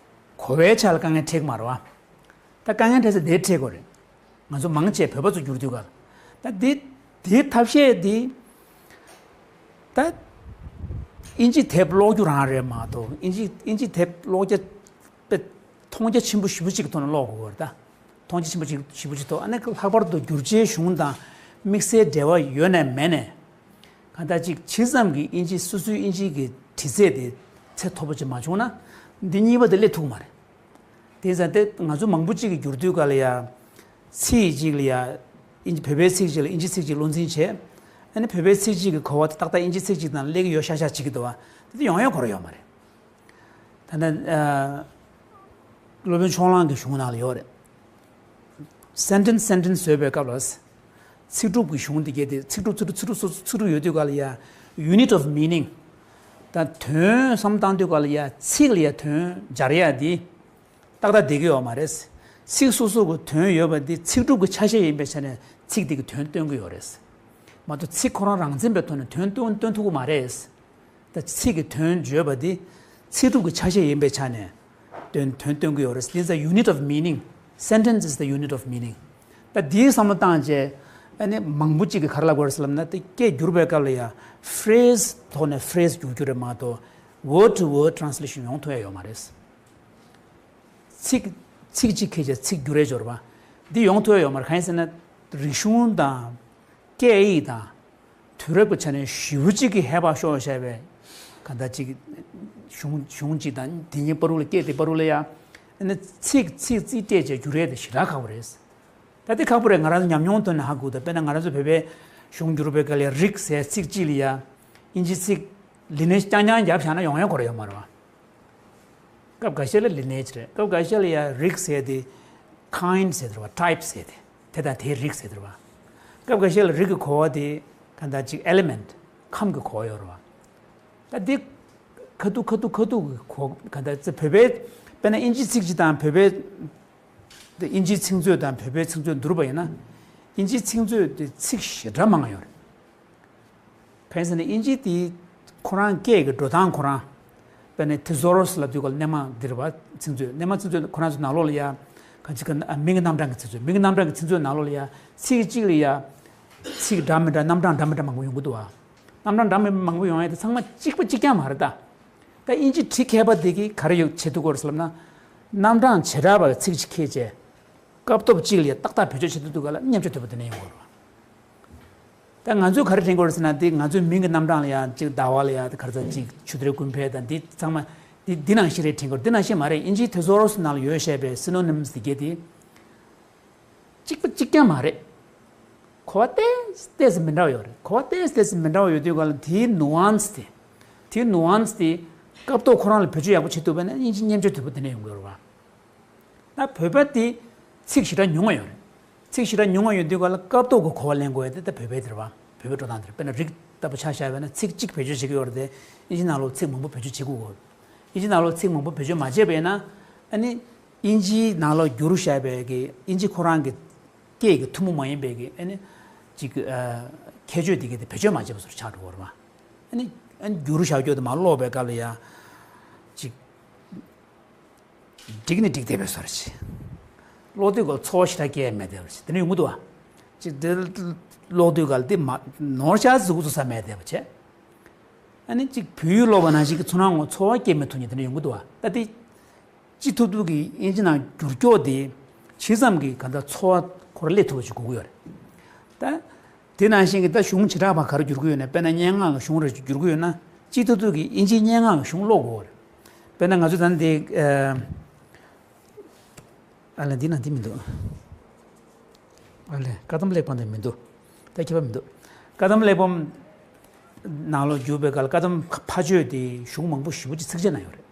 གོ་བའི་ཆ་ལ་དཀའ་ངལ་འཕྲད་ཀྱི་མ་རེད་བ། ད་དཀའ་ངལ་འཕྲད་ས་དེ་འཕྲད་ཀྱི་རེད། ང་ཚོ་མང་ཆེ་བོད་པ་ཚོ་བསྒྱུར་དུས་ག་ལ། ད་འདི། འདིའི་ཐབས་ཤེས་འདི། ད། ཨིན་ཇི་དེབ་ཀློག་རྒྱུ་རང་རེད་མ་གཏོགས། ཨིན་ཇི། ཨིན་ཇི་དེབ་ཀློག་རྒྱུ་དཔེ་མཐོང་རྒྱ་ཆེན་པོ་ཞེ་པོ་ཅིག་གི་ཐོག་ནས་ཀློག་དགོས་ཀྱི་རེད་ད། མཐོང་རྒྱ་ཆེན་པོ་ཅིག་ཞེ་པོ་ཅིག་ཐོག་ཨ་ནི་ལྷག་པར་དུ་བསྒྱུར་བྱའི་གཞུང་དང་དམིགས་བསལ་འབྲེལ་བ་ཡོད་ནའི་མེད་ནའི། གང་ལྟར་ཅིག་ཇི་ཙམ་གྱི་ཨིན་ཇི། སོ་སོའི་ཨིན་ཇི་གི་དྲི་རྩད་དེ་ཚད་མཐོ་པོ་ཅིག་མ་བྱུང་ན། འདི་གཉིས་པ་དེ་སླེབས་ཐུབ་ཀྱི་མ་རེད། དེ་ཙང་དེ་ང་ཚོ་མང་པོ་ཅིག་གིས་བསྒྱུར་དུས་ག་ལ་ཡ། ཚིག་གཅིག་ལ་ཡ། ཨིན་ཇི། བོད་པའི་ཚིག་གཅིག་ལ་ཨིན་ཇི་ཚིག་གཅིག་བློ་འཛིན་བྱས། ཨ་ནི་བོད་པའི་ཚིག་གཅིག་གི་གོ་བ་དེ་ཏག་ཏག་ཨིན་ཇི་ཚིག་གཅིག་དང་སླེབས་ཀྱི་ཡོད་ཤག་ཤག་བྱེད་ཀྱི་འདུག་བ། དེ་དེ་ཡོང་ཡ་ག་རེ་ཡོད་མ་རེད། ད་ནི། ཨ། སློབ་དཔོན་ཕྱོགས་གླང་གི་གཞུང་ནང་ལ་ཡོད་རེད། སེན་ཊེན་སི་སེན་ཊེན་སི་བཟོས་པའི་སྐབས་ལ། ཚིག་གྲུབ་ཀྱི་གཞུང་དེ་གས་དེ། ཚིག་གྲུབ། ཚིག་གྲུབ། ཚིག་གྲུབ་སོ་སོ། ཚིག་གྲུབ་ཡོད་དུས་ག་ལ་ཡ། unit of meaning། ད་དོན་བསམ་བཏང་དུས་ག་ལ་ཡ། ཚིག་ལ་ཡ་དོན་སྦྱར་ཡ་དེ་ཏག་ཏག་བསྡད་ཀྱི་ཡོད་མ་རེད། ཚིག་སོ་སོ་གི་དོན་ཡོད་པ་འདི་ཚིག་གྲུབ་ཀྱི་ཆ་ཤས་ཡིན་པའི་ཆ་ནས་ཚིག་དེ་གི་དོན་སྟོན་གྱི་ཡོད་རེད། མ་གཏོགས་ཚིག་ཁོ་རང་རང་མཚན་པའི་ཐོག་ནས་དོན་སྟོན། སྟོན་ཐུབ་ཀྱི་མ་རེད། ད་ཚིག་གི་དོན་བརྗོད་པ་འདི་ཚིག་གྲུབ་ཀྱི་ཆ་ཤས་ཡིན་པའི་ཆ་ནས་དོན། དོན་སྟོན་གྱི་ཡོད་རེད། This is the unit of meaning. Sentence is the unit of meaning. ད་འདིའི་བསམ་བློ་བཏང་བྱས། ཨ་ནི་མང་པོ་ཅིག་གིས་ག་རེ་ལབ་དགོས་རེད་ཟེར་ལབ་ན། དེ་སྐད་བསྒྱུར་བའི་སྐབས་ལ་ཡ་ཕི་རེ་སི་ཐོག་ནས་ཕི་རེ་སི་བསྒྱུར་རྒྱུ་རེད་མ་གཏོགས། word to word translation ཡོང་ཐུབ་ཡ་ཡོད་མ་རེད། ཚིག། ཚིག་གཅིག་ཁྱེར་བྱས་ཚིག་བསྒྱུར་རེ་འབྱོར་བ། འདི་ཡོང་ཐུབ་ཡ་ཡོད་མ་རེད། གང་ཡིན་ཟེར་ན། རིག་གཞུང་དང་། སྐད་ཡིག་དང་། དུས་རབས་ཀྱི་ཆ་ནས་ཞེ་པོ་ཅིག་གི་ཧེ་བག་ཤོར་བཞག་པའི། གང་ལྟར་ཅིག་གཞུང་། གཞུང་གཅིག་དང་དེ་གཉིས་བར་ལ། སྐད་དེ་བར་ལ་ཡ། ཨ་ནི་ཚིག། ཚིག་རྩིས་སྤྲད་བྱས་བསྒྱུར་ཡ་དེ་ཞེ་དྲག་ཁག་པོ་རེད། ད་དེ་ཁག་པོ་རེད། ང་རང་ཚོ་ཉམས་མྱོང་ཐོག་ནས་ཧ་གོ། ད་དཔེར་ན་ང་རང་ཚོ་བོད་པའི་གཞུང་བསྒྱུར་བའི་སྐབས་ལ་ཡ། རིགས་ཟེར་ཚིག་གཅིག་ལ་ཡ། ཨིན་ཇི་ཚིག་ལི་ནེ་ཇི་རྐྱང་རྐྱང་བརྒྱབ་བཞག་ན་ཡོང་ཡ་ག་རེ་ཡོད་མ་རེད་བ། སྐབས་འགའ་ཤས་ལ་ལི་ནེ་ཇི་རེད། སྐབས་འགའ་ཤས་ལ་ཡ་རིགས་ཟེར་དེ། ཁའིན་ཌི་ཟེར་དེ་རེད་བ། ཊའིབ་ཟེར་དེ། དེ་དང་དེའི་རིགས་ཟེར་དེ་རེད་བ། སྐབས་འགའ་ཤས་ལ་རིགས་ཀྱི་གོ་བ་དེ་གང་ལྟར་ཅིག་ཨེ་ལི་མེན་ཊི། ཁམས་ཀྱི་གོ་བ་ཡོད་རེད་བ། ད་འདི་ ཁ་ཐུག་ཁ་ཐུག་ཁ་ཐུག་གི་གོ་ག་ད་ཙི་བོད་པའི་དཔེར་ན་ཨིན་ཇིའི་ཚིག་གཅིག་དང་བོད་པའི་དེ་ཨིན་ཇིའི་ཚིག་མཛོད་དང་བོད་པའི་ཚིག་མཛོད་བསྡུར་བ་ཡིན་ན། ཨིན་ཇིའི་ཚིག་མཛོད་དེ་ཚིག་ཞེ་དྲག་མང་ཡོད་རེད། གང་ཡིན་ཟེར་ན་ཨིན་ཇི་དེ་ཁོ་རང་སྐད་ཀྱི་འགྲོ་སྟངས་ཁོ་རང་། དཔེར་ན་ཐི་ཟོ་རོ་སི་ལབ་དུས་སྐབས་ལ་སྣེ་མང་འདིར་བ་ཚིག་མཛོད་སྣེ་མང་ཚིག་མཛོད་ཁོ་རང་ཚོ་ནང་ལོགས་ལ་ཡ། ག་ཅི་ག་མིང་གི་རྣམ་གྲངས་ཀྱི་ཚིག་མཛོད་མིང་གི་རྣམ་གྲངས་ཀྱི་ཚིག་མཛོད་ནང་ལོགས་ལ་ཡ། ཚིག་གཅིག་ལ་ཡ། ཚིག་འདྲ་མི་འདྲ་རྣམ་གྲངས་འདྲ་མི་འདྲ་མང་པོ་ཡོང་གི་འདུག་བ། རྣམ་གྲངས་འདྲ་མི་མང་པོ་ཡོང་ཡ་དེ་ཚང་མ་གཅིག་པ་གཅིག་རྐྱང་མ་རེད་ད། ད་ཨིན་ཇི་བྲིས་མཁས་པ་དེ་གིས་ག་རེ་ཡོད་བྱེད་ཐུབ་ཀྱི་ཡོད་རེད་ཟེར་ལབ་ན། རྣམ་གྲངས་བྱེ་བྲག་པ་གི་ཚིག་གཅིག་ཁྱེར་བྱས། སྐབས་ཐོབ་གཅིག་ལ་ཡ་ཏག་ཏག་བེད་སྤྱོད་བྱེད་ཐུབ་འདུག་ག་ལ་སྙན་ཆ་དོད་པོ་དེ་ནས་ཡོང་གི་ཡོད་རེད་བ། ད་ང་ཚོས་ག་རེ་དྲན་གྱི་ཡོད་རེད་ཟེར་ན། འདི་ང་ཚོའི་མིང་གི་རྣམ་གྲངས་ལ་ཡང་གཅིག་ཟླ་བ་ལ་ཡང་ག་རེ་ཟེར་གཅིག་ཆུ་ཚོད་ཀུན་ཕེབས་དང་འདི་ཚང་མ་འདི་འདི་ནང་བཞིན་རེད་དྲན་གྱི་ཡོད་རེད། འདི་ནང་བཞིན་མ་རེད། ཨིན་ཇིའི་ཐེ་སོ་རོ་སི་ནང་ལ་ཡོད་བཤད་པའི་སི་ནོ་ནིམ་སི་དེ་གྱད་དེ་གཅིག་པ་གཅིག་རྐྱང་མ་རེད། གོ་བ་ཏོག་ཙམ་ཏོག་ཙམ་མི་འདྲ་བ་ཡོད་རེད། གོ་བ་ཏོག་ཙམ་ཏོག་ཙམ་མི་འདྲ་བ་ཡོད་དུས་ག་ལ་དེའི་ནུ་ཨན་སི་དེ་དེའི་ནུ་ཨན་སི་དེ་སྐབས་ཐོག་ཁོ་རང་ལ་བེད་སྤྱོད་ཡག་པོ་བྱེད་ཐུབ་པ་ན་ཨིན་ཇི་སྙན་ཆ་དོད་པོ་དེ་ནས་ཡོང་གི་ཡོད་རེད་བ། ད་བོད་པ་དེ་ཚིག་ཞེ་དྲག་ཉུང་བ་ཡོད་རེད། ཚིག་ཞེ་དྲག་ཉུང་བ་ཡོད་དུས་ག་ལ་སྐབས་ཐོག་གི་གོ་བ་ལེན་དགོས་ཡ་དེ་ད་བོད་པའི་དེ་རེད་བ། བོད་པའི་འགྲོ་སྟངས་དེ་རེད། དཔེར་ན་རིགས་ལྟ་བུ་ཆ་བཞག་པ་ན་ཚིག་གཅིག་བེད་སྤྱོད་བྱེད་ཀྱི་ཡོད་རེད་དེ། ཨིན་ཇི་ནང་ལོགས་ཚིག་མང་པོ་བེད་སྤྱོད་བྱེད་དགོས་གོ། ཨིན་ཇི་ནང་ལོགས་ཚིག་མང་པོ་བེད་སྤྱོད་མ་བྱས་པ་ཡིན་ན། ཨ་ནི་ཨིན་ཇིའི་ནང་ལོགས་བསྒྱུར་བཞག་པའི་གི་ཨིན་ཇི་ཁོ་རང་གི་སྐད་ཀྱི་ཐུན་མོང་མ་ཡིན་པའི་གི་ཨ་ནི་ཅིག་ཨ་ཁྱད་ཆོས་དེ་གི་དེ་བེད་སྤྱོད་མ་བྱས་པ་བཟོ་འདྲ་ཆགས་འགྲོ་གི་རེད་བ། ཨ་ནི་ཨ་ནི་བསྒྱུར་བཞག་རྒྱུ་དེ་མར་ཀློག་པའི་སྐབས་ལ་ཡ་ཅིག་འགྲིག་ནི་འགྲིག་བསྡད་པའི་བཟོ་འདྲ་ཅིག་ཀློག་དུས་སྐབས་ཚོར་བ་ཞེ་དྲག་སྐྱེ་ཡ་མེད་བསྡད་པ་ཅིག་དེ་འདྲ་ཡོང་གི་འདུག་བ། ཅིག་དེ་ཀློག་དུས་སྐབས་དེ་མ་ནོར་ཤག་ཟུག་ཟུག་ས་མེད་བསྡད་པ་བྱས། ཨ་ནི་ཅིག་བོད་ཡིག་ཀློག་པ་ནང་བཞིན་གྱི་ཚོར་སྣང་ངོ་ཚོར་བ་སྐྱེ་མི་ཐུབ་མཁན་དེ་འདྲ་ཡོང་གི་འདུག་བ། ད་དེ་ཅི་ཐུབ་ཐུབ་ཀྱིས་ཨིན་ཇི་ནང་བསྒྱུར་ཀྱོག་དེ་ཇི་ཙམ་གྱིས་ག་འདྲ་ཚོར་བ་ཁོ་རང་སླེབས་ཐུབ་པ་ཞིག་དགོས་ཀྱི་ཡོད་རེད། ད་དེ་ནང་བཞིན་གྱི་ད་གཞུང་བྱེ་བྲག་པ་ག་རེ་བསྒྱུར་གྱི་ཡོད་ན། དཔེར་ན་སྙན་ངག་གི་གཞུང་རེ་བསྒྱུར་གྱི་ཡོད་ན། ཅི་ཐུབ་ཐུབ་ཀྱིས་ཨིན་ཇིའི་སྙན་ངག་གི་གཞུང་ཀློག་དགོས་རེད། དཔེར་ན་ང་ཚོ་ད་ནི་དེ་ཨ་ལས་འདི་ན་འདི་མི་འདུག་ཨ་ལས་བཀའ་གདམས་གླེགས་བམ་དེ་མི་འདུག་ད་ཁྱད་པར་མི་འདུག་བཀའ་གདམས་གླེགས་བམ་ནང་ལོགས་བསྒྱུར་བའི་སྐབས་ལ་བཀའ་གདམས་ཕ་ཆོས་དེ་གཞུང་མང་པོ་ཞེ་པོ་ཅིག་ཚིགས་བཅད་ནང་ཡོད་རེད།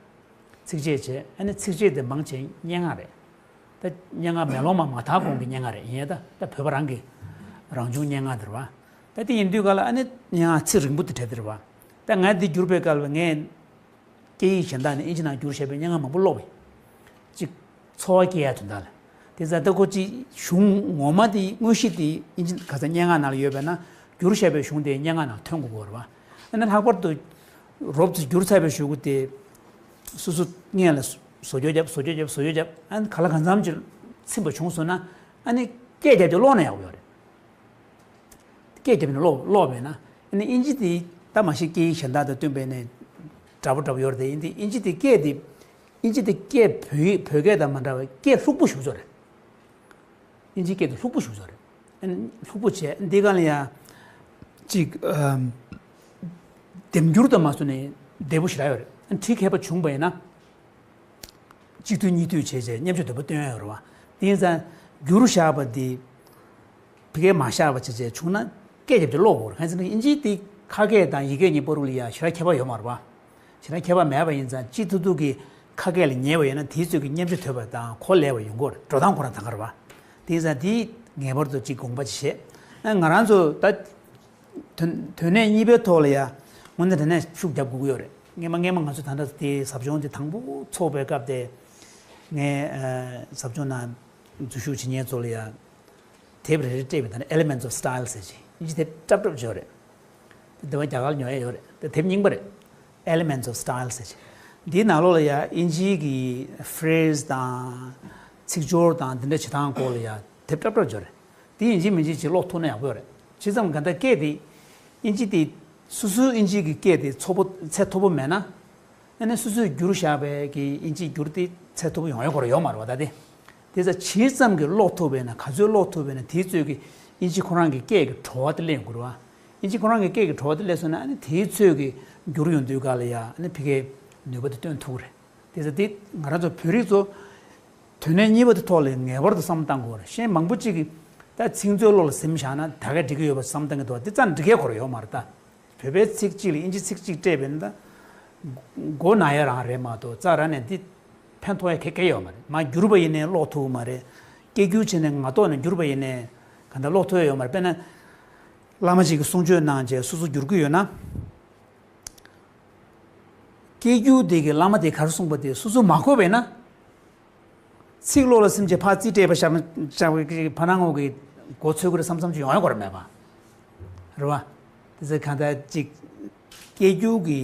ཚིགས་བཅད་བྱས། ཨ་ནི་ཚིགས་བཅད་དེ་མང་ཆེ་སྙན་ངག་རེད། ད་སྙན་ངག་མེ་ལོང་མ་མ་དར་གོང་གི་སྙན་ངག་རེད། ཡིན་ཡང་ད་ད་བོད་པ་རང་གི་རང་བྱུང་སྙན་ངག་དེ་རེད་བ། ད་དེ་ཡིན་དུས་ག་ལ་ཨ་ནི་སྙན་ངག་ཚིག་རིང་པོ་དེ་གྲས་དེ་རེད་བ། ད་ང་འདི་བསྒྱུར་བའི་སྐབས་ལ་ངས་སྐད་ཡིག་གཞན་དག་ནས་ཨིན་ཇི་ནང་བསྒྱུར་བཞག་པའི་སྙན་ངག་མང་པོ་ཀློག་པས། གཅིག་ཚོར་བ་སྐྱེ་ཡ་དོན་དག་ལ། དེ་ཙང་ད་ཁོ་གཅིག་གཞུང་ངོ་མ་དེ་དངོས་གཞི་དེ་ཨིན་ཇི་ག་ས་སྙན་ངག་ནང་ལ་ཡོད་པས་ན། བསྒྱུར་བཞག་པའི་གཞུང་དེ་སྙན་ངག་ནང་ཐོན་དགོས་ཀྱི་ཡོད་རེད་བ། ཨ་ནི་ལྷག་པར་དུ་རོབ་ཙམ་བསྒྱུར་ཚར་བའི་གཞུག་གུ་དེ་སོ་སོ་སྔོན་ལ་བཟོ་བཅོས་བརྒྱབ། བཟོ་བཅོས་བརྒྱབ། བཟོ་བཅོས་བརྒྱབ། ཨ་ནི་གང་ལ་གང་འཚམ་ཅིག་ཚིམ་པ་བྱུང་སོང་ན། ཨ་ནི་སྐད་རྒྱབ་ཀྱི་ཀློག་ན་ཡག་པོ་ཡོད་རེད། སྐད་རྒྱབ་ནས་ཀློག་ཀློག་པས་ན། ཨ་ནི་ཨིན་ཇི་དེ་ད་མ་གཞི་སྐད་ཡིག་གཞན་དག་དང་བསྟུན་པས་ནས་འདྲ་པོ་འདྲ་པོ་ཡོད་རེད་དེ། ཡིན་དེ་ཨིན་ཇི་དེ་སྐད་དེ་ཨིན་ཇི་དེ་སྐད་བོད་བོད་སྐད་དང་མ་འདྲ་བའི་སྐད་ལྷུག་པོ་ཞེ་པོ་ཅིག་རེད། ཨིན་ཇི་སྐད་དེ་ལྷུག་པོ་ཞེ་པོ་ཅིག་རེད། ཨ་ནི་ལྷུག་པོ་བྱས། འདི་ག་ལ་ཡ་ཅིག་ཨམ་ལྡེམ་འགྱུར་དང་མ་སོ་ནས་བདེ་པོ་ཞེ་དྲག་ཡོད་རེད། ཨ་ནི་བྲིས་མཁས་པ་བྱུང་པ་ཡིན་ན། གཅིག་མཐུད་གཉིས་མཐུད་བྱས་བྱས་སྙན་ཆ་དོད་པོ་སྟོན་ཡ་ཡོད་རེད་བ། དེ་ཡིན་ཙང་བསྒྱུར་བཞག་པ་འདི་ཕ་གིར་མ་བཞག་པ་བྱས་བྱས་བྱུང་ན་སྐད་རྒྱབ་ཀྱི་ཀློག་དགོས་རེད། གང་ཡིན་ཟེར་ན་ཨིན་ཇི་འདི་ཁ་སྐད་དང་ཡིག་སྐད་གཉིས་བར་དུ་ལ་ཡ་ཞེ་དྲག་ཁྱད་པར་ཡོད་མ་རེད་བ། ཞེ་དྲག་ཁྱད་པར་མེད་པ་ཡིན་ཙང་གཅིག་མཐུད་མཐུད་ཀྱིས་ཁ་སྐད་ལ་ཉེ་བ་ཡོད་ན་དེའི་ཚོད་ཀྱིས་སྙན་ཆ་དོད་པ་དང་གོ་ལེགས་པ་ཡོང་གི་ཡོད་རེད། འགྲོ་སྟངས་ཁོ་རང་ད་ག་རེད་བ། དེ་ཡིན་ཙང་འདི་ངེས་པར་དུ་གཅིག་དགོངས་པ་ཅིག་བཞེས། ཨ་ང་རང་ཚོ་ད། དོན་དོན་གནད་གཉིས་པའི་ཐོག་ལ་ཡ་དངོས་གནས་དྲང་གནས་ཤུགས་རྒྱབ་དགོས་ཀྱི་ཡོད་རེད། སྔས་མ་སྔས་མ་ང་ཚོ་ད་ལྟ་དེ་ཟབ་སྦྱོང་དེ་དང་པོ་ཚོགས་པའི་སྐབས་དེ། ངས་ཨ་ཟབ་སྦྱོང་ནང་འཛུལ་ཞུགས་བྱེད་མཁན་ཚོ་ལ་ཡ་དེབ་རེ་རེ་སྤྲད་པའི་ད་ནི་Elements of Style ཟེར་ཅིག་ཨིན་ཇི་དེབ་སྲབ་སྲབ་ཅིག་ཡོད་རེད། དེ་བ་རྒྱ་གར་ཉོ་ཡ་ཡོད་རེད། དེ་དེབ་རྙིང་པ་རེད། Elements of Style ཟེར་ཅིག་འདིའི་ནང་ལོགས་ལ་ཡ་ཨིན་ཇིའི་གི་phrase དང་ཚིག་སྦྱོར་དང་འདི་འདྲ་བྱེད་སྟངས་སྐོར་ལ་ཡ་དེབ་སྲབ་སྲབ་ཅིག་ཡོད་རེད། དེ་ཡིན་གཅིག་མིན་གཅིག་ཅིག་ཀློག་ཐུབ་ན་ཡག་པོ་ཡོད་རེད། བྱས་ཙང་ག་འདྲ་སྐད་དེ་ཨིན་ཇི་དེ་སོ་སོའི་ཨིན་ཇི་གི་སྐད་དེ་ཚོ་པོ་ཚད་མཐོ་པོ་མེད་ན། ཨ་ནི་སོ་སོས་བསྒྱུར་བཞག་པའི་གི་ཨིན་ཇི་བསྒྱུར་དེ་ཚད་མཐོ་པོ་ཡོང་ཡ་ཁོ་རང་ཡོད་མ་རེད་བ། ད་དེ་དེ་ཚོ་ཇི་ཙམ་གྱིས་ཀློག་ཐུབ་པས་ན། ག་ཚོད་ཀློག་ཐུབ་པས་ན་དེའི་ཚོད་ཀྱིས་ཨིན་ཇི་ཁོ་རང་གི་སྐད་ཀྱི་བྲོ་བ་དེ་སླེབས་ཡོང་གི་རེད་བ། ཨིན་ཇི་ཁོ་རང་གི་སྐད་ཀྱི་བྲོ་བ་དེ་སླེབས་སོང་ན། ཨ་ནི་དེའི་ཚོད་ཀྱིས་བསྒྱུར་ཡོང་དུས་ག་ལ་ཡ་ཨ་ནི་ཕ་གིའི་ནུས་པ་དེ་སྟོན་ཐུབ་ཀྱི་རེད། དེ་ཚོ་དེ་ང་རང་ཚོ་བོད་རིགས་ཚོ་དོན་གནད་གཉིས་པ་དེ་ཐོག་ལ་ངེས་པར་དུ་བསམ་བློ་བཏང་དགོས་རེད། གཞན་མང་པོ་གཅིག་གིས་ད་ཚིག་མཛོད་ཀློག་ལ་ཟིན་བཞག་ན་ད་ག་འགྲིག་གི་ཡོད་པ་བསམ་བཏང་གི་འདུག་དེ་རྩ་འགྲིག་གི་ཁོ་རང་ཡོད་མ་རེད་ད། བོད་པའི་ཚིག་གཅིག་ལ་ཨིན་ཇི་ཚིག་གཅིག་སྤྲད་པས་ན་ད་མགོ་ན་ཡ་རང་རེད་མ་གཏོགས་རྩ་རང་ནས་འདི་ཕན་ཐོགས་ཡ་ག་གེ་ཡོད་མ་རེད། མར་བསྒྱུར་བ་ཡིན་ནའི་ཀློག་ཐུབ་ཀྱི་མ་རེད། སྐད་སྒྱུར་བྱས་ནས་ངག་ཐོག་ནས་བསྒྱུར་བ་ཡིན་ནའི་ག་འདྲ་ཀློག་ཐུབ་ཡ་ཡོད་མ་རེད། དཔེར་ན་བླ་མ་ཅིག་གིས་གསུང་ཆོས་གནང་བྱས་སོ་སོ་བསྒྱུར་གྱི་ཡོད་ན། སྐད་སྒྱུར་དེ་གི་བླ་མ་དེ་ག་རེ་གསུངས་པ་དེ་སོ་སོ་མ་གོ་བས་ན། ཚིག་བློ་ལ་སིམ་བྱས་ཕར་རྩིས་སྤྲད་པ་བཞག་ན་བཞག་པའི་ཕར་ནང་ངོ་གི་མགོ་ཚོས་ཀྱི་རེད་བསམ་བསམ་ཅིག་ཡོང་ཡ་གོ་ར་མེད་པ། རེད་བ། དེ་ཚེ་གང་ལྟར་ཅིག་སྐད་སྒྱུར་གྱི་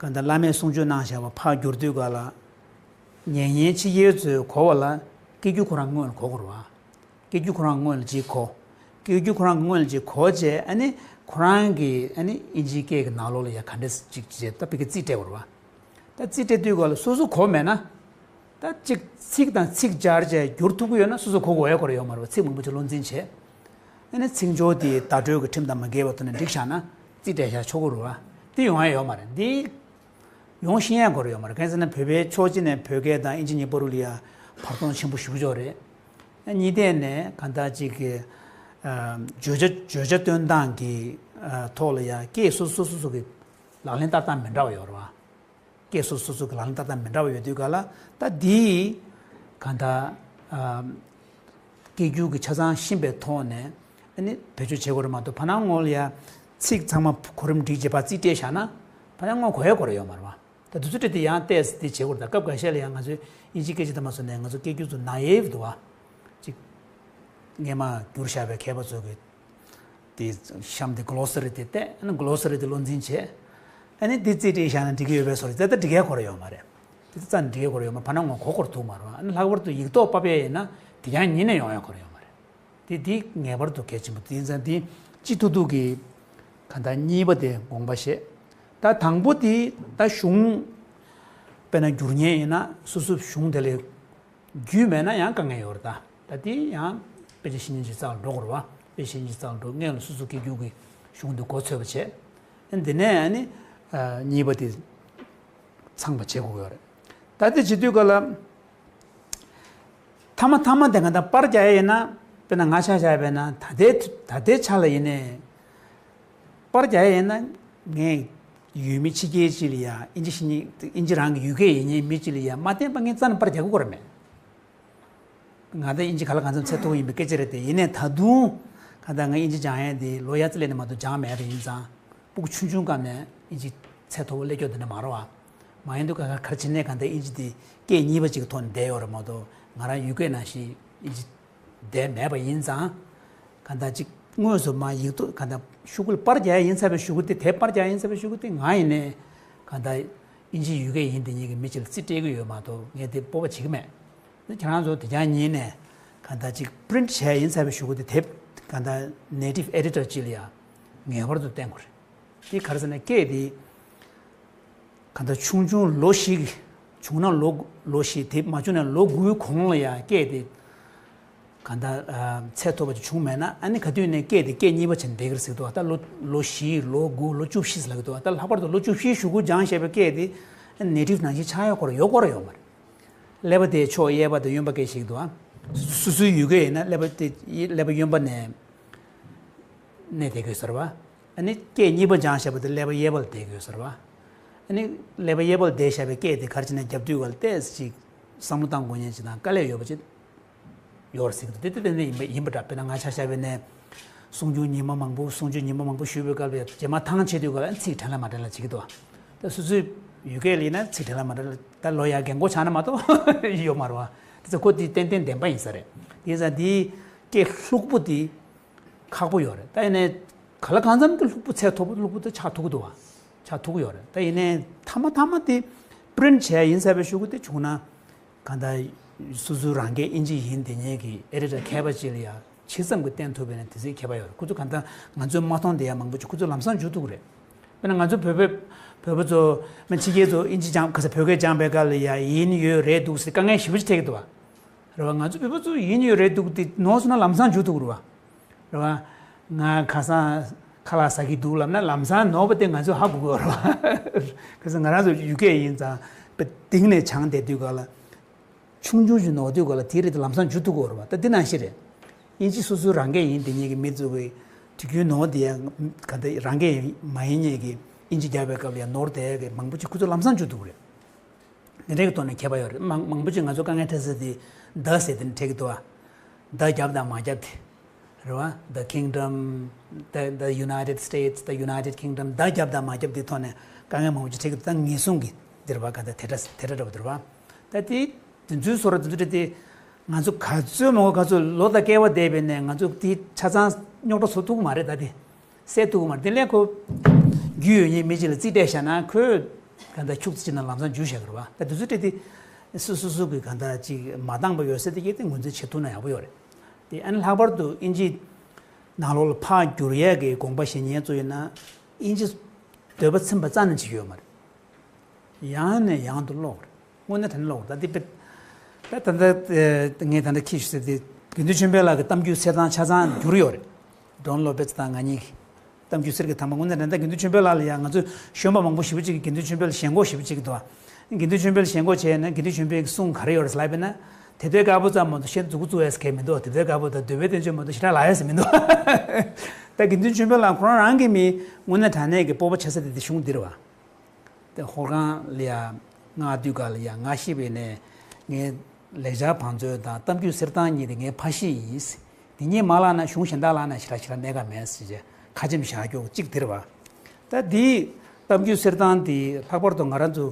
གང་ལྟར་བླ་མས་གསུང་ཆོས་གནང་བཞག་པ་ཕར་བསྒྱུར་དུས་ག་ལ། ཉན་མཁན་ཕྱི་རྒྱལ་ཚོས་གོ་བ་ལ་སྐད་སྒྱུར་ཁོ་རང་སྔོན་ལ་གོ་དགོས་རེད་བ། སྐད་སྒྱུར་ཁོ་རང་སྔོན་ལ་ཅིག་གོ། སྐད་སྒྱུར་ཁོ་རང་སྔོན་ལ་ཅིག་གོ་བྱས་ཨ་ནི་ཁོ་རང་གི་ཨ་ནི་ཨིན་ཇིའི་སྐད་ཀྱི་ནང་ལོགས་ལ་ཡ་ག་འདྲས་ཅིག་བྱས་ད་བི་ཀ་རྩིས་སྤྲད་དགོས་རེད་བ། ད་རྩིས་སྤྲད་དུས་ག་ལ་སོ་སོ་གོ་མེད་ན། ད་ཅིག་ཚིག་དང་ཚིག་སྦྱར་བྱས་བསྒྱུར་ཐུབ་ཀྱི་ཡོད་ན་སོ་སོ་གོ་དགོས་ཡ་གོ་ར་ཡོད་མ་རེད་བ། ཚིག་མང་པོ་ཅིག་བློ་འཛིན་བྱས། ཨ་ནི་ཚིག་སྦྱོར་དེ་བརྡ་སྤྲོད་ཀྱི་ཁྲིམས་དང་མ་འགལ་བ་ཐོག་ནས་འགྲིག་བཞག་ན་རྩིས་སྤྲད་བཞག་ཆོག་གི་རེད་བ། དེ་ཡོང་ཡ་ཡོད་མ་རེད་འདི། ཡོང་ཤེས་ཡ་གོ་ར་ཡོད་མ་རེད། གང་ཟེར་ན་བོད་པའི་ཕྱོགས་གཅིག་ནས་བོད་སྐད་དང་ཨིན་ཇི་གཉིས་བར་ལ་ཡ་བར་སྟོང་ཆེན་པོ་ཞེ་པོ་ཅིག་རེད། གཉིས་ཐད་ནས་གང་ལྟར་ཅིག་གི་ཨ་བརྗོད་བྱ་བརྗོད་བྱ་སྟོན་སྟངས་ཀྱི་ཨ་ཐོག་ལ་ཡ་སྐད་སོ་སོ་སོ་སོ་གི་ལག་ལེན་བསྟར་སྟངས་མི་འདྲ་བ་ཡོད་རེད་བ། སྐད་སོ་སོ་སོ་གི་ལག་ལེན་བསྟར་སྟངས་མི་འདྲ་བ་ཡོད་དུས་ག་ལ་ད་འདི་གང་ལྟར་ཨ་སྐད་སྒྱུར་གྱི་ཆ་ཚང་ཤེས་པའི་ཐོག་ནས་ཨ་ནི་བེད་སྤྱོད་བྱེད་དགོས་རེད་མ་གཏོགས་ཕར་ནང་ངོ་ལ་ཡ་ཚིག་ཚང་མ་གོ་རིམ་སྒྲིག་བྱས་ཕར་རྩིས་སྤྲད་བཞག་ན་ཕར་ནང་ངོ་གོ་ཡ་གོ་ར་ཡོད་མ་རེད་བ། ད་དུས་ཚོད་སྤྲད་དེ་ཡང་ཏོག་ཙམ་དེ་བྱེད་དགོས་རེད། ད་སྐབས་འགའ་ཤས་ལ་ཡང་ང་ཚོའི་དབྱིན་ཇིའི་སྐད་ཆ་དེ་མ་སོང་ནས་ང་ཚོ་སྐད་སྒྱུར་ཚོ་ན་ཡེབ་འདུག་བ། ཅིག་སྔས་མ་བསྒྱུར་བཞག་པའི་མཁས་པ་ཚོ་གི་དེ་གཤམ་དེ་གློ་ས་རི་དེ་བལྟས་ཨ་ནི་གློ་ས་རི་དེ་བློ་འཛིན་བྱས། ཨ་ནི་དེ་རྩིས་སྤྲད་བཞག་ན་འགྲིག་གི་ཡོད་པའི་བཟོ་རེད། དེ་ད་འགྲིག་ཡ་གོ་ར་ཡོད་མ་རེད། དེ་ད་རྩ་ནས་འགྲིག་ཡ་གོ་ར་ཡོད་མ་རེད། ཕར་ནང་ངོ་གོ་གོ་ར་ཐུག་མ་རེད་བ། ཨ་ནི་ལྷག་པར་དུ་ཡིག་ཐོག་ཕབ་ཡ་ཡིན་ན་དེ་ཡང་ཉིད་ནས་ཡོང་ཡ་གོ་ར་ཡོད་མ་རེད། དེ་དེ་ངེས་པར་དུ་གལ་ཆེན་པོ་དེ་ཡིན་ཙང་དེ་སྤྱི་ཐུབ་ཐུབ་ཀྱི་གང་ལྟར་གཉིས་པ་དེ་དགོངས་པ་བཞེས། ད་དང་པོ་དེ་ད་གཞུང་དཔེར་ན་བསྒྱུར་མཁན་ཡིན་ན་སོ་སོ་གཞུང་དེ་ལ་རྒྱུས་མེད་ན་ཡང་དཀའ་ངལ་ཡོད་རེད་ད། ད་དེ་ཡང་དཔེ་ཆ་ཤེས་མཁན་ཅིག་རྩ་ལ་འགྲོ་དགོས་རེད་བ། དཔེ་ཆ་ཤེས་མཁན་ཅིག་རྩ་ལ་འགྲོ་སྔོན་ལ་སོ་སོ་སྐད་སྒྱུར་གྱི་གཞུང་དེ་མགོ་ཚོད་པ་བྱས། འདི་ནས་ཨ་ནི་གཉིས་པ་དེ་ཚང་བ་བྱེད་དགོས་ཡོད་རེད། ད་དེ་བྱེད་དུས་ག་ལ། མཐའ་མ་མཐའ་མ་དེ་ག་ད་པར་རྒྱག་ཡ་ཡིན་ན་དཔེར་ན་ང་ཆ་བཞག་པས་ན་ད་ལྟའི་ད་ལྟའི་ཆ་ལ་ཡིན་ནའི་པར་རྒྱག་ཡ་ཡིན་ན་ངས་ཡུལ་མི་ཕྱི་རྒྱལ་ཅིག་ལ་ཡ་ཨིན་ཇི་ཤེས་མཁན་ཨིན་ཇི་རང་གི་ཡུལ་སྐད་ཡིན་མཁན་མི་ཅིག་ལ་ཡ་མ་བསྟན་པ་ངས་རྩ་ནས་པར་རྒྱག་གི་ཡོད་ར་མེད། ང་ད་ཨིན་ཇི་ག་ལ་གང་འཚམ་ཚད་མཐོ་པོ་ཡིན་པའི་སྐད་ཆ་རེད་དེ། ཡིན་ནའི་ད་དུང་ག་ད་ང་ཨིན་ཇི་སྦྱང་ཡ་དེ་ལོ་ཡ་རྩི་ལས་ནས་མ་གཏོགས་སྦྱང་མེད་པ་ཡིན་ཙང་། སྤུ་གུ་ཆུང་ཆུང་སྐབས་ནས་ཨིན་ཇི་ཚད་མཐོ་པོ་སླེབས་ཀྱོག་དེ་འདྲ་མ་རེད་བ། མ་ཡིན་དུས་ག་ག་ག་རེ་བྱས་ནས་ག་ད་ཨིན་ཇི་དེ་སྐད་གཉིས་པ་ཅིག་གི་ཐོག་ནས་བསྡད་ཡོད་རེད་མ་གཏོགས་ང་རང་ཡུལ་སྐད་ནང་བཞིན་ཨིན་ཇི་བསྡད་མེད་པ་ཡིན་ཙང་། ག་ད་ཅིག་དངོས་སུ་མ་ཡིག་ཐོག་ག་ད་ཤོག་གུ་ལ་པར་རྒྱག་ཡ་ཡིན་ཚར་བའི་ཤོག་གུ་དེ་དེ་པར་རྒྱག་ཡ་ཡིན་ཚར་བའི་ཤོག་གུ་དེ་ང་ཡིན་ནའི་ག་ད་ཨིན་ཇི་ཡུལ་སྐད་ཡིན་དེ་ཉིད་ཀྱི་མི་ཅིག་ལ་རྩིས་སྤྲད་ཀྱི་ཡོད་མ་གཏོགས་ངས་དེ་སྤོབས་པ་བྱེད་ཀྱི་མེད། ཁྱེད་རང་ཚོ་དེ་རྐྱང་ཉིད་ནས་གང་ལྟར་ཅིག་པི་རིན་ཊི་བྱས་ཡིན་ཚར་བའི་གཞུག་གུ་དེ་དེབ་གང་ལྟར་ནེ་ཊིབ་ཨེ་ཌི་ཊར་ཅིག་ལ་ཡང་ངེས་པར་དུ་བསྟན་དགོས་རེད། དེ་ག་རེ་ཟེར་ན་སྐད་དེ་གང་ལྟར་ཆུང་ཆུང་ལོ་བཞི་བྱུང་ན་ལོ་ལོ་བཞི་དེབ་མ་བྱུང་ན་ལོ་དགུའི་གོང་ལ་ཡང་སྐད་དེ་གང་ལྟར་ཚད་མཐོ་བ་ཅིག་བྱུང་མེད་ན་ཨ་ནི་ག་དུས་ནས་སྐད་དེ་སྐད་གཉིས་པ་བྱས་ནས་བསྡད་ཀྱི་རེད་ཟེར་གྱི་འདུག་ད་ལོ་ལོ་བཞི་ལོ་དགུ་ལོ་བཅུ་བཞི་ཟེར་ལབ་ཀྱི་འདུག་ད་ལྷག་པར་དུ་ལོ་བཅུ་བཞིའི་གཞུག་གུ་སྦྱངས་བཞག་པའི་སྐད་དེ་ནེ་ཊིབ་ནང་བཞིན་ཆགས་ཡོད་སྐོར་ཡོད་སྐོར་ཡོད་མ་རེད། ཀླད་པ་དེ་ཕྱོགས་གཡས་པ་དང་གཡོན་པ་སྐད་ཞིག་འདུག་ཨ། སོ་སོའི་ཡུལ་སྐད་ཡིན་ན་ཀླད་པ་དེ་ཀླད་པ་གཡོན་པ་ནས་གནས་བསྡད་ཀྱི་ཡོད་ས་རེད་བ། ཨ་ནི་སྐད་གཉིས་པ་སྦྱངས་བཞག་པ་དེ་ཀླད་པ་གཡས་པ་ལ་བསྡད་ཀྱི་ཡོད་ས་རེད་བ། ཨ་ནི་ཀླད་པ་གཡས་པ་ལ་བསྡད་བཞག་པའི་སྐད་དེ་ག་རེ་བྱས་ནས་རྒྱབ་དུས་ག་ལ་ཏོག་ཙམ་ཅིག་བསམ་བློ་བཏང་དགོས་མཁན་ཅིག་དང་དཀའ་ལས་ཡོད་པ་ཅིག་ཡོད་རེད་ཟེར་གྱི་འདུག་དེ་ལྟ་ནས་ཡིན་པ་ཡིན་པ་འདྲ། དཔེར་ན་ང་ཆ་བཞག་པ་ཡིན་ནའི། གསུང་ཆོས་ཉི་མ་མང་པོ་གསུང་ཆོས་ཉི་མ་མང་པོ་ཞུས་པའི་སྐབས་ལ་རྗེས་མ་ཐང་ཆད་དུས་སྐབས་ལ་ཚིག་དྲན་ལ་མ་དྲན་ལ་བྱེད་ཀྱི་འདུག་ད་སོ་སོའི་ཡུལ་སྐད་ལ་ཡིན་ན་ཚིག་དྲན་ལ་མ་དྲན་ལ་ད་ལོ་ཡ་རྒན་གོག་ཆགས་ན་མ་གཏོགས་ཡོད་མ་རེད་བ། དེ་ཚོ་ཁོ་དེ་ཏན་ཏན་བདེན་པ་ཡིན་ས་རེད། དེ་ཡིན་ཙང་འདིའི་སྐད་ལྷུག་པོ་དེ་ཁག་པོ་ཡོད་རེད། ད་ཡིན་ནའི་ག་ལ་གང་འཚམ་གྱི་ལྷུག་པོ་ཚད་མཐོ་པོ་ལྷུག་པོ་དེ་ཆགས་ཐུབ་ཀྱི་འདུག་བ། ཆགས་ཐུབ་ཀྱི་ཡོད་རེད། ད་ཡིན་ནའི་མཐའ་མ་མཐའ་མ་དེ་པི་རིན་ཊི་བྱས་ཡིན་ཚར་བའི་གཞུག་གུ་དེ་བྱུང་ན། གང་ལྟར་སོ་སོའི་རང་སྐད་ཨིན་ཇི་ཡིན་དེ་ཉིད་ཀྱི་ཨེ་ཌི་ཊར་མཁས་པ་ཅིག་ལ་ཡང་ཇི་ཙམ་གྱིས་བསྟན་ཐུབ་པ་ཡིན་ན་དེ་ཙམ་ཁྱད་པར་ཡོད་རེད། ཁོ་ཚོ་གང་ལྟར་ང་ཚོའི་མ་མཐོང་དེ་ཡང་མང་པོ་ཅིག་ཁོ་ཚོ་ལམ་སང་འཇུ་ཐུབ་ཀྱི་རེད། དཔེར་ན་ང་ཚོ་བོད་པའི་བོད་པ་ཚོ་མི་ཕྱི་རྒྱལ་ཚོ་ཨིན་ཇི་སྦྱང་ག་ས་བོད་སྐད་སྦྱངས་པའི་སྐབས་ལ་ཡང་ཡིན་ཡོད་རེད་འདུག་ཟེར་དཀའ་ངལ་ཞེ་པོ་ཅིག་འཕྲད་ཀྱི་འདུག་བ། རེད་བ། ང་ཚོ་བོད་པ་ཚོ་ཡིན་ཡོད་རེད་འདུག་དེ་ནོར་སོང་ན་ལམ་སང་འཇུ་ཐུབ་ཀྱི་རེད་བ། རེད་བ། ང་ཁ་སང་ཁ་ལག་ཟ་གི་འདུག་ལབ་ན་ལམ་སང་ནོར་བ་དེ་ང་ཚོས་ཧ་གོ་གི་ཡོད་རེད་བ། ཁ་སང་ང་རང་ཚོ་ཡུལ་སྐད་ཡིན་ཙང་དཔེ་གཏིང་ནས་སྦྱངས་བསྡད་དུས་ག་ལ། ཆུང་ཆུང་ཞིག་ནོར་དུས་ག་ལ་དེ་རེད་དེ་ལམ་སང་འཇུ་ཐུབ་ཀྱི་ཡོད་རེད་བ། ད་འདི་ནང་བཞིན་རེད། ཨིན་ཇི་སོ་སོའི་རང་སྐད་ཡིན་དེ་ཉིད་ཀྱི་མི་ཚོ་གི་དུས་རྒྱུན་ནོར་དེ་ཡང་ག་འདྲ་རང་སྐད་མ་ཡིན་ཉིད་ཀྱི་ཨིན་ཇི་རྒྱག་པའི་སྐབས་ལ་ཡང་ནོར་བསྡད་ཡ་གི་མང་པོ་ཅིག་ཁོ་ཚོ་ལམ་སང་འཇུ་ཐུབ་ཀྱི་རེད། འདི་འདྲའི་ཐོག་ནས་ཁྱད་པར་ཡོད་རེད། མང་མང་པོ་ཅིག་ང་ཚོ་དཀའ་ངལ་འཕྲད་ས་དེ་the ཟེར་དེ་འཕྲད་ཀྱི་འདུག་བ། the རྒྱབ་དང་མ་རྒྱབ་དེ། རེད་བ། the kingdom, the the United States, the United Kingdom, the རྒྱབ་དང་མ་རྒྱབ་དེ་ཐོག་ནས་དཀའ་ངལ་མང་པོ་ཅིག་འཕྲད་ཀྱི་འདུག་ད་ངེས་བཟུང་གི་ དེ་རེད་པ། ག་ད་དེ་འདྲ་དེ་འདྲ་འདྲ་པོ་དེ་རེད་པ། ད་དེ་དེ་ཚོའི་བཟོ་འདྲ་དེ་ཚོ་དེ་ང་ཚོ་ག་ཚོད་མང་པོ་ག་ཚོད་ལོ་དང་བསྐལ་པ་འདས་པའི་ནས་ང་ཚོ་དེ་ཆ་ཚང་རྙོག་དྲ་བཟོ་ཐུབ་ཀྱི་མ་རེད། ད་དེ་སེལ་ཐུབ་ཀྱི་མ་རེད། དེ་ལས་ཁོ་རྒྱུས་ཡོད་མཁན་མི་གཅིག་ལ་རྩིས་སྤྲད་བཞག་ན་ཁོས་ག་ད་ཁྱུག་ཙམ་ཅིག་ནང་ལམ་སང་འཇུ་བཞག་གི་རེད་པ། ད་དེ་ཚོ་སྤྲད་དེ་སུ་སུ་སུ་གི་ག་ད་ཅིག་མ་འདང་པ་ཡོད་ས་དེ་གས་དེ་ངོས་འཛིན་བྱེད་ཐུབ་ན་ཡག་པོ་ཡོད་རེད། དེ་ཨ་ནི་ལྷག་པར་དུ་དབྱིན་ཇི་ནང་ལོགས་ལ་ཕར་བསྒྱུར་ཡས་ཀྱི་དགོངས་པ་བཞེས་མཁན་ཚོ་ཡིན་ན་དབྱིན་ཇི་འདོད་པ་ཚིམ་པ་རྩ་ནས་བྱེད་ཀྱི་ཡོད་མ་རེད། ཡང་ནས་ཡང་དུ་ཀློག་རེད། དངོས་གནས་དྲང་གནས་ཀློག་རེད། ད་འདི་དཔེ་ད་ད་ལྟ་ངས་ད་ལྟ་ཁྱེད་ཞུ་ཟེར་དེ་དགེ་འདུན་ཆོས་འཕེལ་ལགས་ཀྱི་གཏམ་རྒྱུད་གསེར་ཐང་ཆ་ཚང་བསྒྱུར་ཡོད་རེད། ཌོན་ལོ་པེ་ཙི་དང་ང་གཉིས་ཀྱིས་གཏམ་རྒྱུད་གསེར་གྱི་ཐང་པ། དངོས་གནས་དྲང་གནས་དགེ་འདུན་ཆོས་འཕེལ་ལགས་ལ་ཡང་ང་ཚོས་གཞོན་པ་མང་པོ་ཞེ་པོ་ཅིག་གིས་དགེ་འདུན་ཆོས་འཕེལ་ལ་ཞེན་ཁོག་ཞེ་པོ་ཅིག་འདུག་དགེ་འདུན་ཆོས་འཕེལ་ལ་ཞེན་ཁོག་བྱས་ན་དགེ་འདུན་ཆོས་འཕེལ་གྱི་གསུང་ག་རེ་ཡོད་རེད་ལབ་པ་ཡིན་ན། དེ་ལྟའི་དཀར་པོ་ཙམ་མ་གཏོགས་གཞན་མཛུབ་གུ་བཙུགས་ཡས་གང་ཡང་མི་འདུག་དེ་ལྟའི་དཀར་པོ་དང་འདོད་པའི་བསྟན་བཅོས་མ་གཏོགས་ཞེ་དྲག་ལབ་ཡས་མི་འདུག་ད་དགེ་འདུན་ཆོས་འཕེལ་ལགས་ཁོ་རང་རང་གི་མི་དངོས་གནས་དྲང་གནས་ཀྱི་སྤོབས་པ་ཆགས་ས་དེ་དེ་གཞུང་འདི་རེད་པ། དེ་ཧོར་ཁང་ལ་ཡ་ང་དུས་སྐབས་ལ་ཡ་ང་ཤི་བའི་ནས་ངའི་ལེགས་སྦྱར་བང་མཛོད་དང་གཏམ་རྒྱུད་གསེར་ཐང་གཉིས་དེ་ངའི་ཕ་གཞིས་ཡིན། དེ་གཉིས་མ་བརླགས་ན་གཞུང་གཞན་དག་བརླགས་ན་ཞེ་དྲག་ཞེ་དྲག་གནད་འགག་མེད་ཟེར་བྱས་ཁ་ཆེམས་བཞག་རྒྱུ་གཅིག་དེ་རེད་པ། ད་དེའི་གཏམ་རྒྱུད་གསེར་ཐང་དེ་ལྷག་པར་དུ་ང་རང་ཚོ་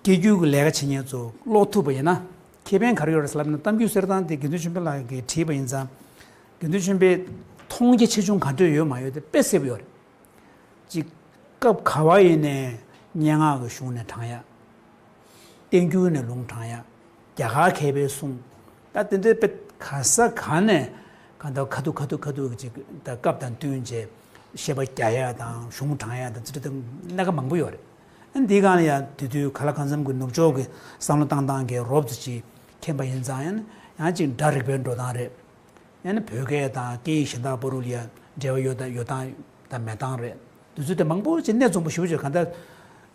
སྐད་སྒྱུར་གྱི་ལས་ཀ་བྱེད་མཁན་ཚོ་ཀློག་ཐུབ་པ་ཡིན་ན་ཁེ་ཕན་ག་རེ་ཡོད་རེད་ཟེར་ལབ་ན། གཏམ་རྒྱུད་གསེར་ཐང་དེ་དགེ་འདུན་ཆོས་འཕེལ་ལགས་ཀྱིས་བྲིས་པ་ཡིན་ཙང་དགེ་འདུན་ཆོས་འཕེལ་མཐོང་རྒྱ་ཆེ་ཆུང་ག་འདྲ་ཡོད་མ་ཡོད་དེ་དཔེ་གསལ་པོ་ཡོད་རེད། གཅིག་སྐབས་ག་བ་ཡིན་ནའི་སྙན་ངག་གི་གཞུང་ནས་དྲངས་ཡ། བསྟན་འགྱུར་ནས་ལུང་དྲངས་ཡ། རྒྱ་གར་མཁས་པའི་གསུང་། ད་དེ་འདྲའི་དཔེ་ག་ས་ག་ནས་གང་ལྟར་ཁ་ཐུག་ཁ་ཐུག་ཁ་ཐུག་གི་ཅིག་ད་སྐབས་དང་བསྟུན་བྱས་བཤད་པ་རྒྱག་ཡ་དང་གཞུང་དྲངས་ཡ་དང་ཅི་འདྲ་དང་སྣ་ཁ་མང་པོ་ཡོད་རེད། ཨ་འདི་སྒང་ལ་ཡང་དེ་དུས་ག་ལ་གང་འཚམ་གྱི་ནུབ་ཕྱོགས་ཀྱི་བསམ་བློ་བཏང་སྟངས་ཀྱི་རོབ་ཙམ་ཅིག་མཁྱེན་པ་ཡིན་ཙང་ཡང་ཡང་ཅིག་སྒྲ་རིག་པའི་འགྲོ་སྟངས་རེད། ཡང་ན་བོད་སྐད་དང་སྐད་ཡིག་གཞན་དག་བར་ལ་ཡང་འབྲེལ་བ་ཡོད་ད་ཡོད་སྟངས་དང་མེད་སྟངས་རེད། དེ་ཚོ་དེ་མང་པོ་ཅིག་གནད་འཛོམས་པོ་ཞེ་པོ་ཅིག་གང་ལྟར་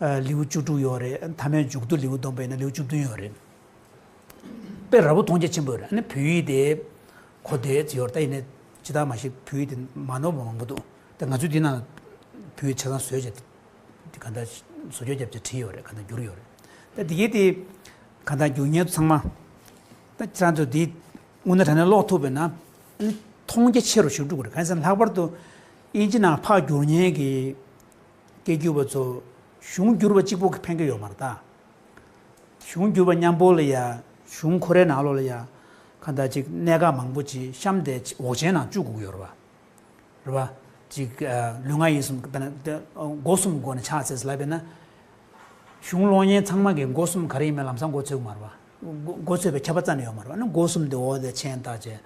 ལེའུ་བཅུ་དྲུག་ཡོད་རེད། མཐའ་མའི་མཇུག་བསྡུ་ལེའུ་བསྡོམས་པ་ཡིན་ན་ལེའུ་བཅུ་བདུན་ཡོད་རེད། དཔེ་ར་བོ་མཐོང་རྒྱ་ཆེན་པོ་ཡོད་རེད། ཨ་ནི་བོད་ཡིག་དེ་གོ་བདེ་ཅིག་ཡོད་རེད། ད་ཡིན་ནའི་ཇི་ལྟར་མ་ཤེས་བོད་ཡིག་དེ་མ་ནོར་བ་མང་པོ་འདུག་ད་ང་ཚོས་འདི་ནང་བོད་ཡིག་ཆ་ཚང་བཟོས་བྱས་དེ་གང་ལྟར་བཟོ་བཅོས་བརྒྱབ་བྱས་བྲིས་ཡོད་རེད། གང་ལྟར་བསྒྱུར་ཡོད་རེད། ད་འདི་གའི་དེ་གང་ལྟར་བསྒྱུར་མཁན་ཚང་མ་ད་ཁྱེད་རང་ཚོ་འདི་དངོས་གནས་དྲང་གནས་ཀློག་ཐུབ་པ་ཡིན་ན་ཨ་ནི་མཐོང་རྒྱ་ཆེ་རུ་ཞིག་འགྲོ་གི་རེད། གང་ཡིན་ཟེར་ན་ལྷག་པར་དུ་དབྱིན་ཇི་ནང་ཕར་བསྒྱུར་མཁན་གྱི་སྐད་སྒྱུར་བ་ཚོ་གཞུང་བསྒྱུར་བ་གཅིག་པོ་གིས་ཕན་གྱི་ཡོད་མ་རེད་ད། གཞུང་བསྒྱུར་བ་མཉམ་པོ་ལ་ཡ་གཞུང་ཁོ་རའི་ནང་ལོགས་ལ་ཡ་གང་ལྟར་ཅིག་གནད་འགག་མང་པོ་ཅིག་གཤམ་དེ་འོག་ཆེན་ནང་བཅུག་དགོས་ཀྱི་ཡོད་རེད་པ། རེད་པ། ཅིག་ཨ་ལུས་ངག་ཡིད་གསུམ་དཔེར་ན་དེ་སྒོ་གསུམ་སྒོ་ནས་ཕྱག་འཚལ་ལབ་པས་ན། གཞུང་ཀློག་མཁན་ཚང་མ་གིས་སྒོ་གསུམ་ག་རེ་ཡིན་མིན་ལམ་སང་མགོ་ཚོས་ཀྱི་མ་རེད་པ། མགོ་མགོ་ཚོས་པའི་ཁྱབ་པ་རྩ་ནས་ཡོད་མ་རེད་པ། ཨ་ནི་སྒོ་གསུམ་དེ་འོག་དེ་མཆན་བཏགས་བྱས།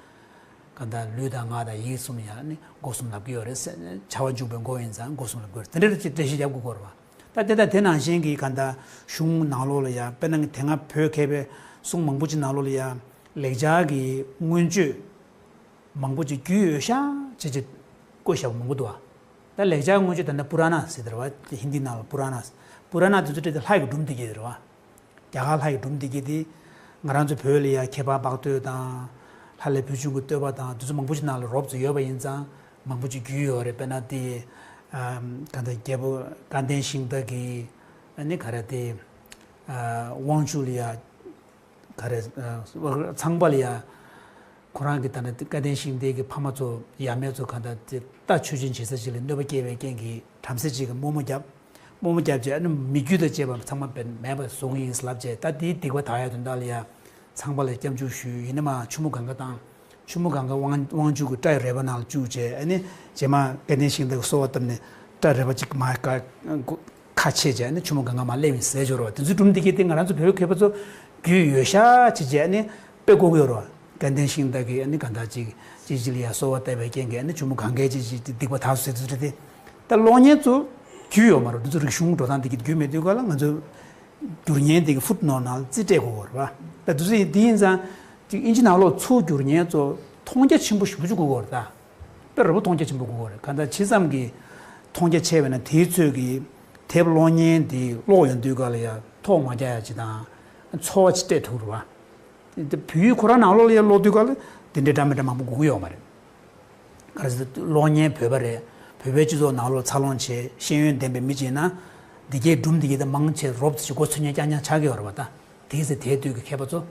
གང་ལྟར་ལུས་དང་ངག་དང་ཡིད་གསུམ་ཡང་ནི་སྒོ་གསུམ་ལབ་ཀྱི་ཡོད་རེད་ཟེར། བྱ་བ་འཇུག་པའི་སྒོ་ཡིན་ཙང་སྒོ་གསུམ་ལབ་ཀྱི་ཡོད་རེད། དེ་འདྲ་ཅིག་འགྲེལ་བཤད་རྒྱབ་དགོས་ཀྱི་རེད་པ། ད་དེ་དང་དེ་ནང་བཞིན་གྱི་གང་ལྟར་གཞུང་ནང་ལོགས་ལ་ཡང་དཔེར་ན་དེ་སྔ་བོད་མཁས་པའི་གསུང་མང་པོ་ཅིག་ནང་ལོགས་ལ་ཡང་ལེགས་སྦྱར་གྱི་མངོན་བརྗོད་མང་པོ་ཅིག་རྒྱུས་ཡོད་ཤག་ཅེས་ཅིག་བཀོད་བཞག་པ་མང་པོ་འདུག་པ། ད་ལེགས་སྦྱར་མངོན་བརྗོད་ད་ནི་པུ་ར་ན་ཟེར་དེ་རེད་པ། ཧིན་དི་ནང་ལ་པུ་ར་ན། པུ་ར་ན་དེ་ཚོ་བྲིས་ཏེ་ལྷ་ཡི་སྒྲུང་འདི་གས་རེད་པ། རྒྱ་གར་ལྷ་ཡི་སྒྲུང་འདི་གས་དེ་ང་རང་ཚོ་བོད་ལ་ཡ་ཁྱད་པར་འཕགས་བསྟོད་དང་། ལྷ་ལས་བུ་ཆུང་གི་བསྟོད་པ་དང་དེ་ཚོ་མང་པོ་ཅིག་ནང་ལ་རོབ་ཙམ་ཡོད་པ་ཡིན་ཙང་མང་པོ་ཅིག་རྒྱུས་ཡོད་རེད། དཔེར་ན་དེ་ཨམ་གང་ལྟར་རྒྱལ་པོ་སྐལ་ལྡན་ཤིང་རྟ་གི་ཨ་ནི་ག་རེ་དེ་ཨ་དབང་ཕྱུག་ལ་ཡ་ག་རེ་ཨ་ཚངས་པ་ལ་ཡ་ཁོ་རང་གི་ད་ནི་སྐལ་ལྡན་ཤིང་རྟའི་གི་ཕ་མ་ཚོ་ཡབ་མེས་ཚོ་གང་ལྟར་དེ་རྟ་མཆོད་སྦྱིན་བྱེད་ས་ཅིག་ལ་གནོད་པ་སྐྱེལ་བའི་རྐྱེན་གྱིས་བྲམ་ཟེ་ཅིག་གིས་དམོད་མོ་བརྒྱབ། དམོད་མོ་བརྒྱབ་རྗེས་ཨ་ནི་མི་རྒྱུད་དང་བཅས་པ་ཚང་མ་བེད་མེད་པ་བཟོ་གི་ཡིན་ལབ་རྗེས། ད་དེའི་སྡིག་པ་དག་ཡ་དོན་དག་ལ་ཡ་ཚངས་པ་ལ་སྐྱབས་འཇུག་ཞུས། ཡིན་ན་མ་ཆུ་མོ་གངྒཱ་བཏང་། ཆུ་མོ་གངྒཱ་དབང་དབང་ཕྱུག་གི་སྐྲ་ཡི་རལ་པ་ནང་ལ་བཅུག་རྗེས་ཨ་ནི་རྗེས་མ་སྐལ་ལྡན་ཤིང་རྟ་གིས་གསོལ་བ་བཏབ་ནས་སྐྲ་རལ་པ་གཅིག་མར་ཁ་ཁ་ཕྱེ་རྗེས་ཨ་ནི་ཆུ་མོ་གངྒཱ་མར་སླེབས་ཡིན་ཟེར་ཡོད་རེད་པ། དེ་ཚོའི་སྒྲུང་འདི་གས་དེ་ང་རང་ཚོ་བོད་མཁས་པ་ཚོ་རྒྱུས་ཡོད་ཤག་བྱས་རྗེས་ཨ་ནི་དཔེ་འགོག་གི་ཡོད་རེད་པ། སྐལ་ལྡན་ཤིང་རྟ་གིས་ཨ་ནི་གང་ལྟར་ཅིག་ཅིག་ཅིག་ལ་ཡ་གསོལ་བ་བཏབ་པའི་རྐྱེན་གྱིས་ཨ་ནི་ཆུ་མོ་གངྒཱའི་ཅིག་ཅིག་སྡིག་པ་དག་སོང་ཟེར་དུས་དེ། ད་ཀློག་མཁན་ཚོ་རྒྱུས་ཡོད་མ་རེད། འདི་ཚོ་རིག་གཞུང་འགྲོ་སྟངས་འདི་གི་རྒྱུས་མེད་དུས་ག་ལ་ང་ཚོ་བསྒྱུར་མཁན་འདི་གི་ཕུཊ་ནོཊ་ནང་ལ་རྩིས་སྤྲད་དགོས་ཀྱི་རེད་པ། ད་དུས་ཚོད་འདི་ཡིན་ཙང་ཅིག་དབྱིན་ཇི་ནང་ལོགས་ཚུར་བསྒྱུར་མཁན་ཚོ་མཐོང་རྒྱ་ཆེན་པོ་ཞེ་པོ་ཅིག་དགོས་ཀྱི་རེད་ད། དཔེ་ར་བོ་མཐོང་རྒྱ་ཆེན་པོ་དགོས་ཀྱི་རེད། གང་ལྟར་ཇི་ཙམ་གྱིས་མཐོང་རྒྱ་ཆེ་བས་ན་དེའི་ཚོད་ཀྱིས་དེབ་ཀློག་མཁན་འདི་ཀློག་ཡོང་དུས་ག་ལ་ཡ་ཐོག་མ་རྒྱག་ཡ་ཅིག་དང་ཚོར་བ་ཅིག་སྤྲད་ཐུབ་རེད་པ། དེ་བོད་ཡིག་ཁོ་རང་ནང་ལོགས་ལ་ཡ་ཀློག་དུས་ག་ལ་དེ་འདྲའི་འདྲ་མི་འདྲ་མང་པོ་དགོས་ཀྱི་ཡོད་མ་རེད། ག་རེ་ཟེར་ན་ཀློག་མཁན་བོད་པ་རེད། བོད་པའི་སྤྱི་ཚོགས་ནང་ལོགས་འཚར་ལོངས་བྱས་ཤེས་ཡོན་ལྡན་པའི་མི་ཅིག་ཡིན་ན། འདི་གའི་སྒྲུང་འདི་གའི་ད་མང་ཆེ་རོབ་ཙམ་ཞིག་མགོ་ཚོས་མཁན་རྐྱང་རྐྱང་ཆགས་ཀྱི་ཡོད་རེད་པ། ད་དེའི་ཚེ་དེའི་དུས་ཀྱི་མཁས་པ་ཚོ་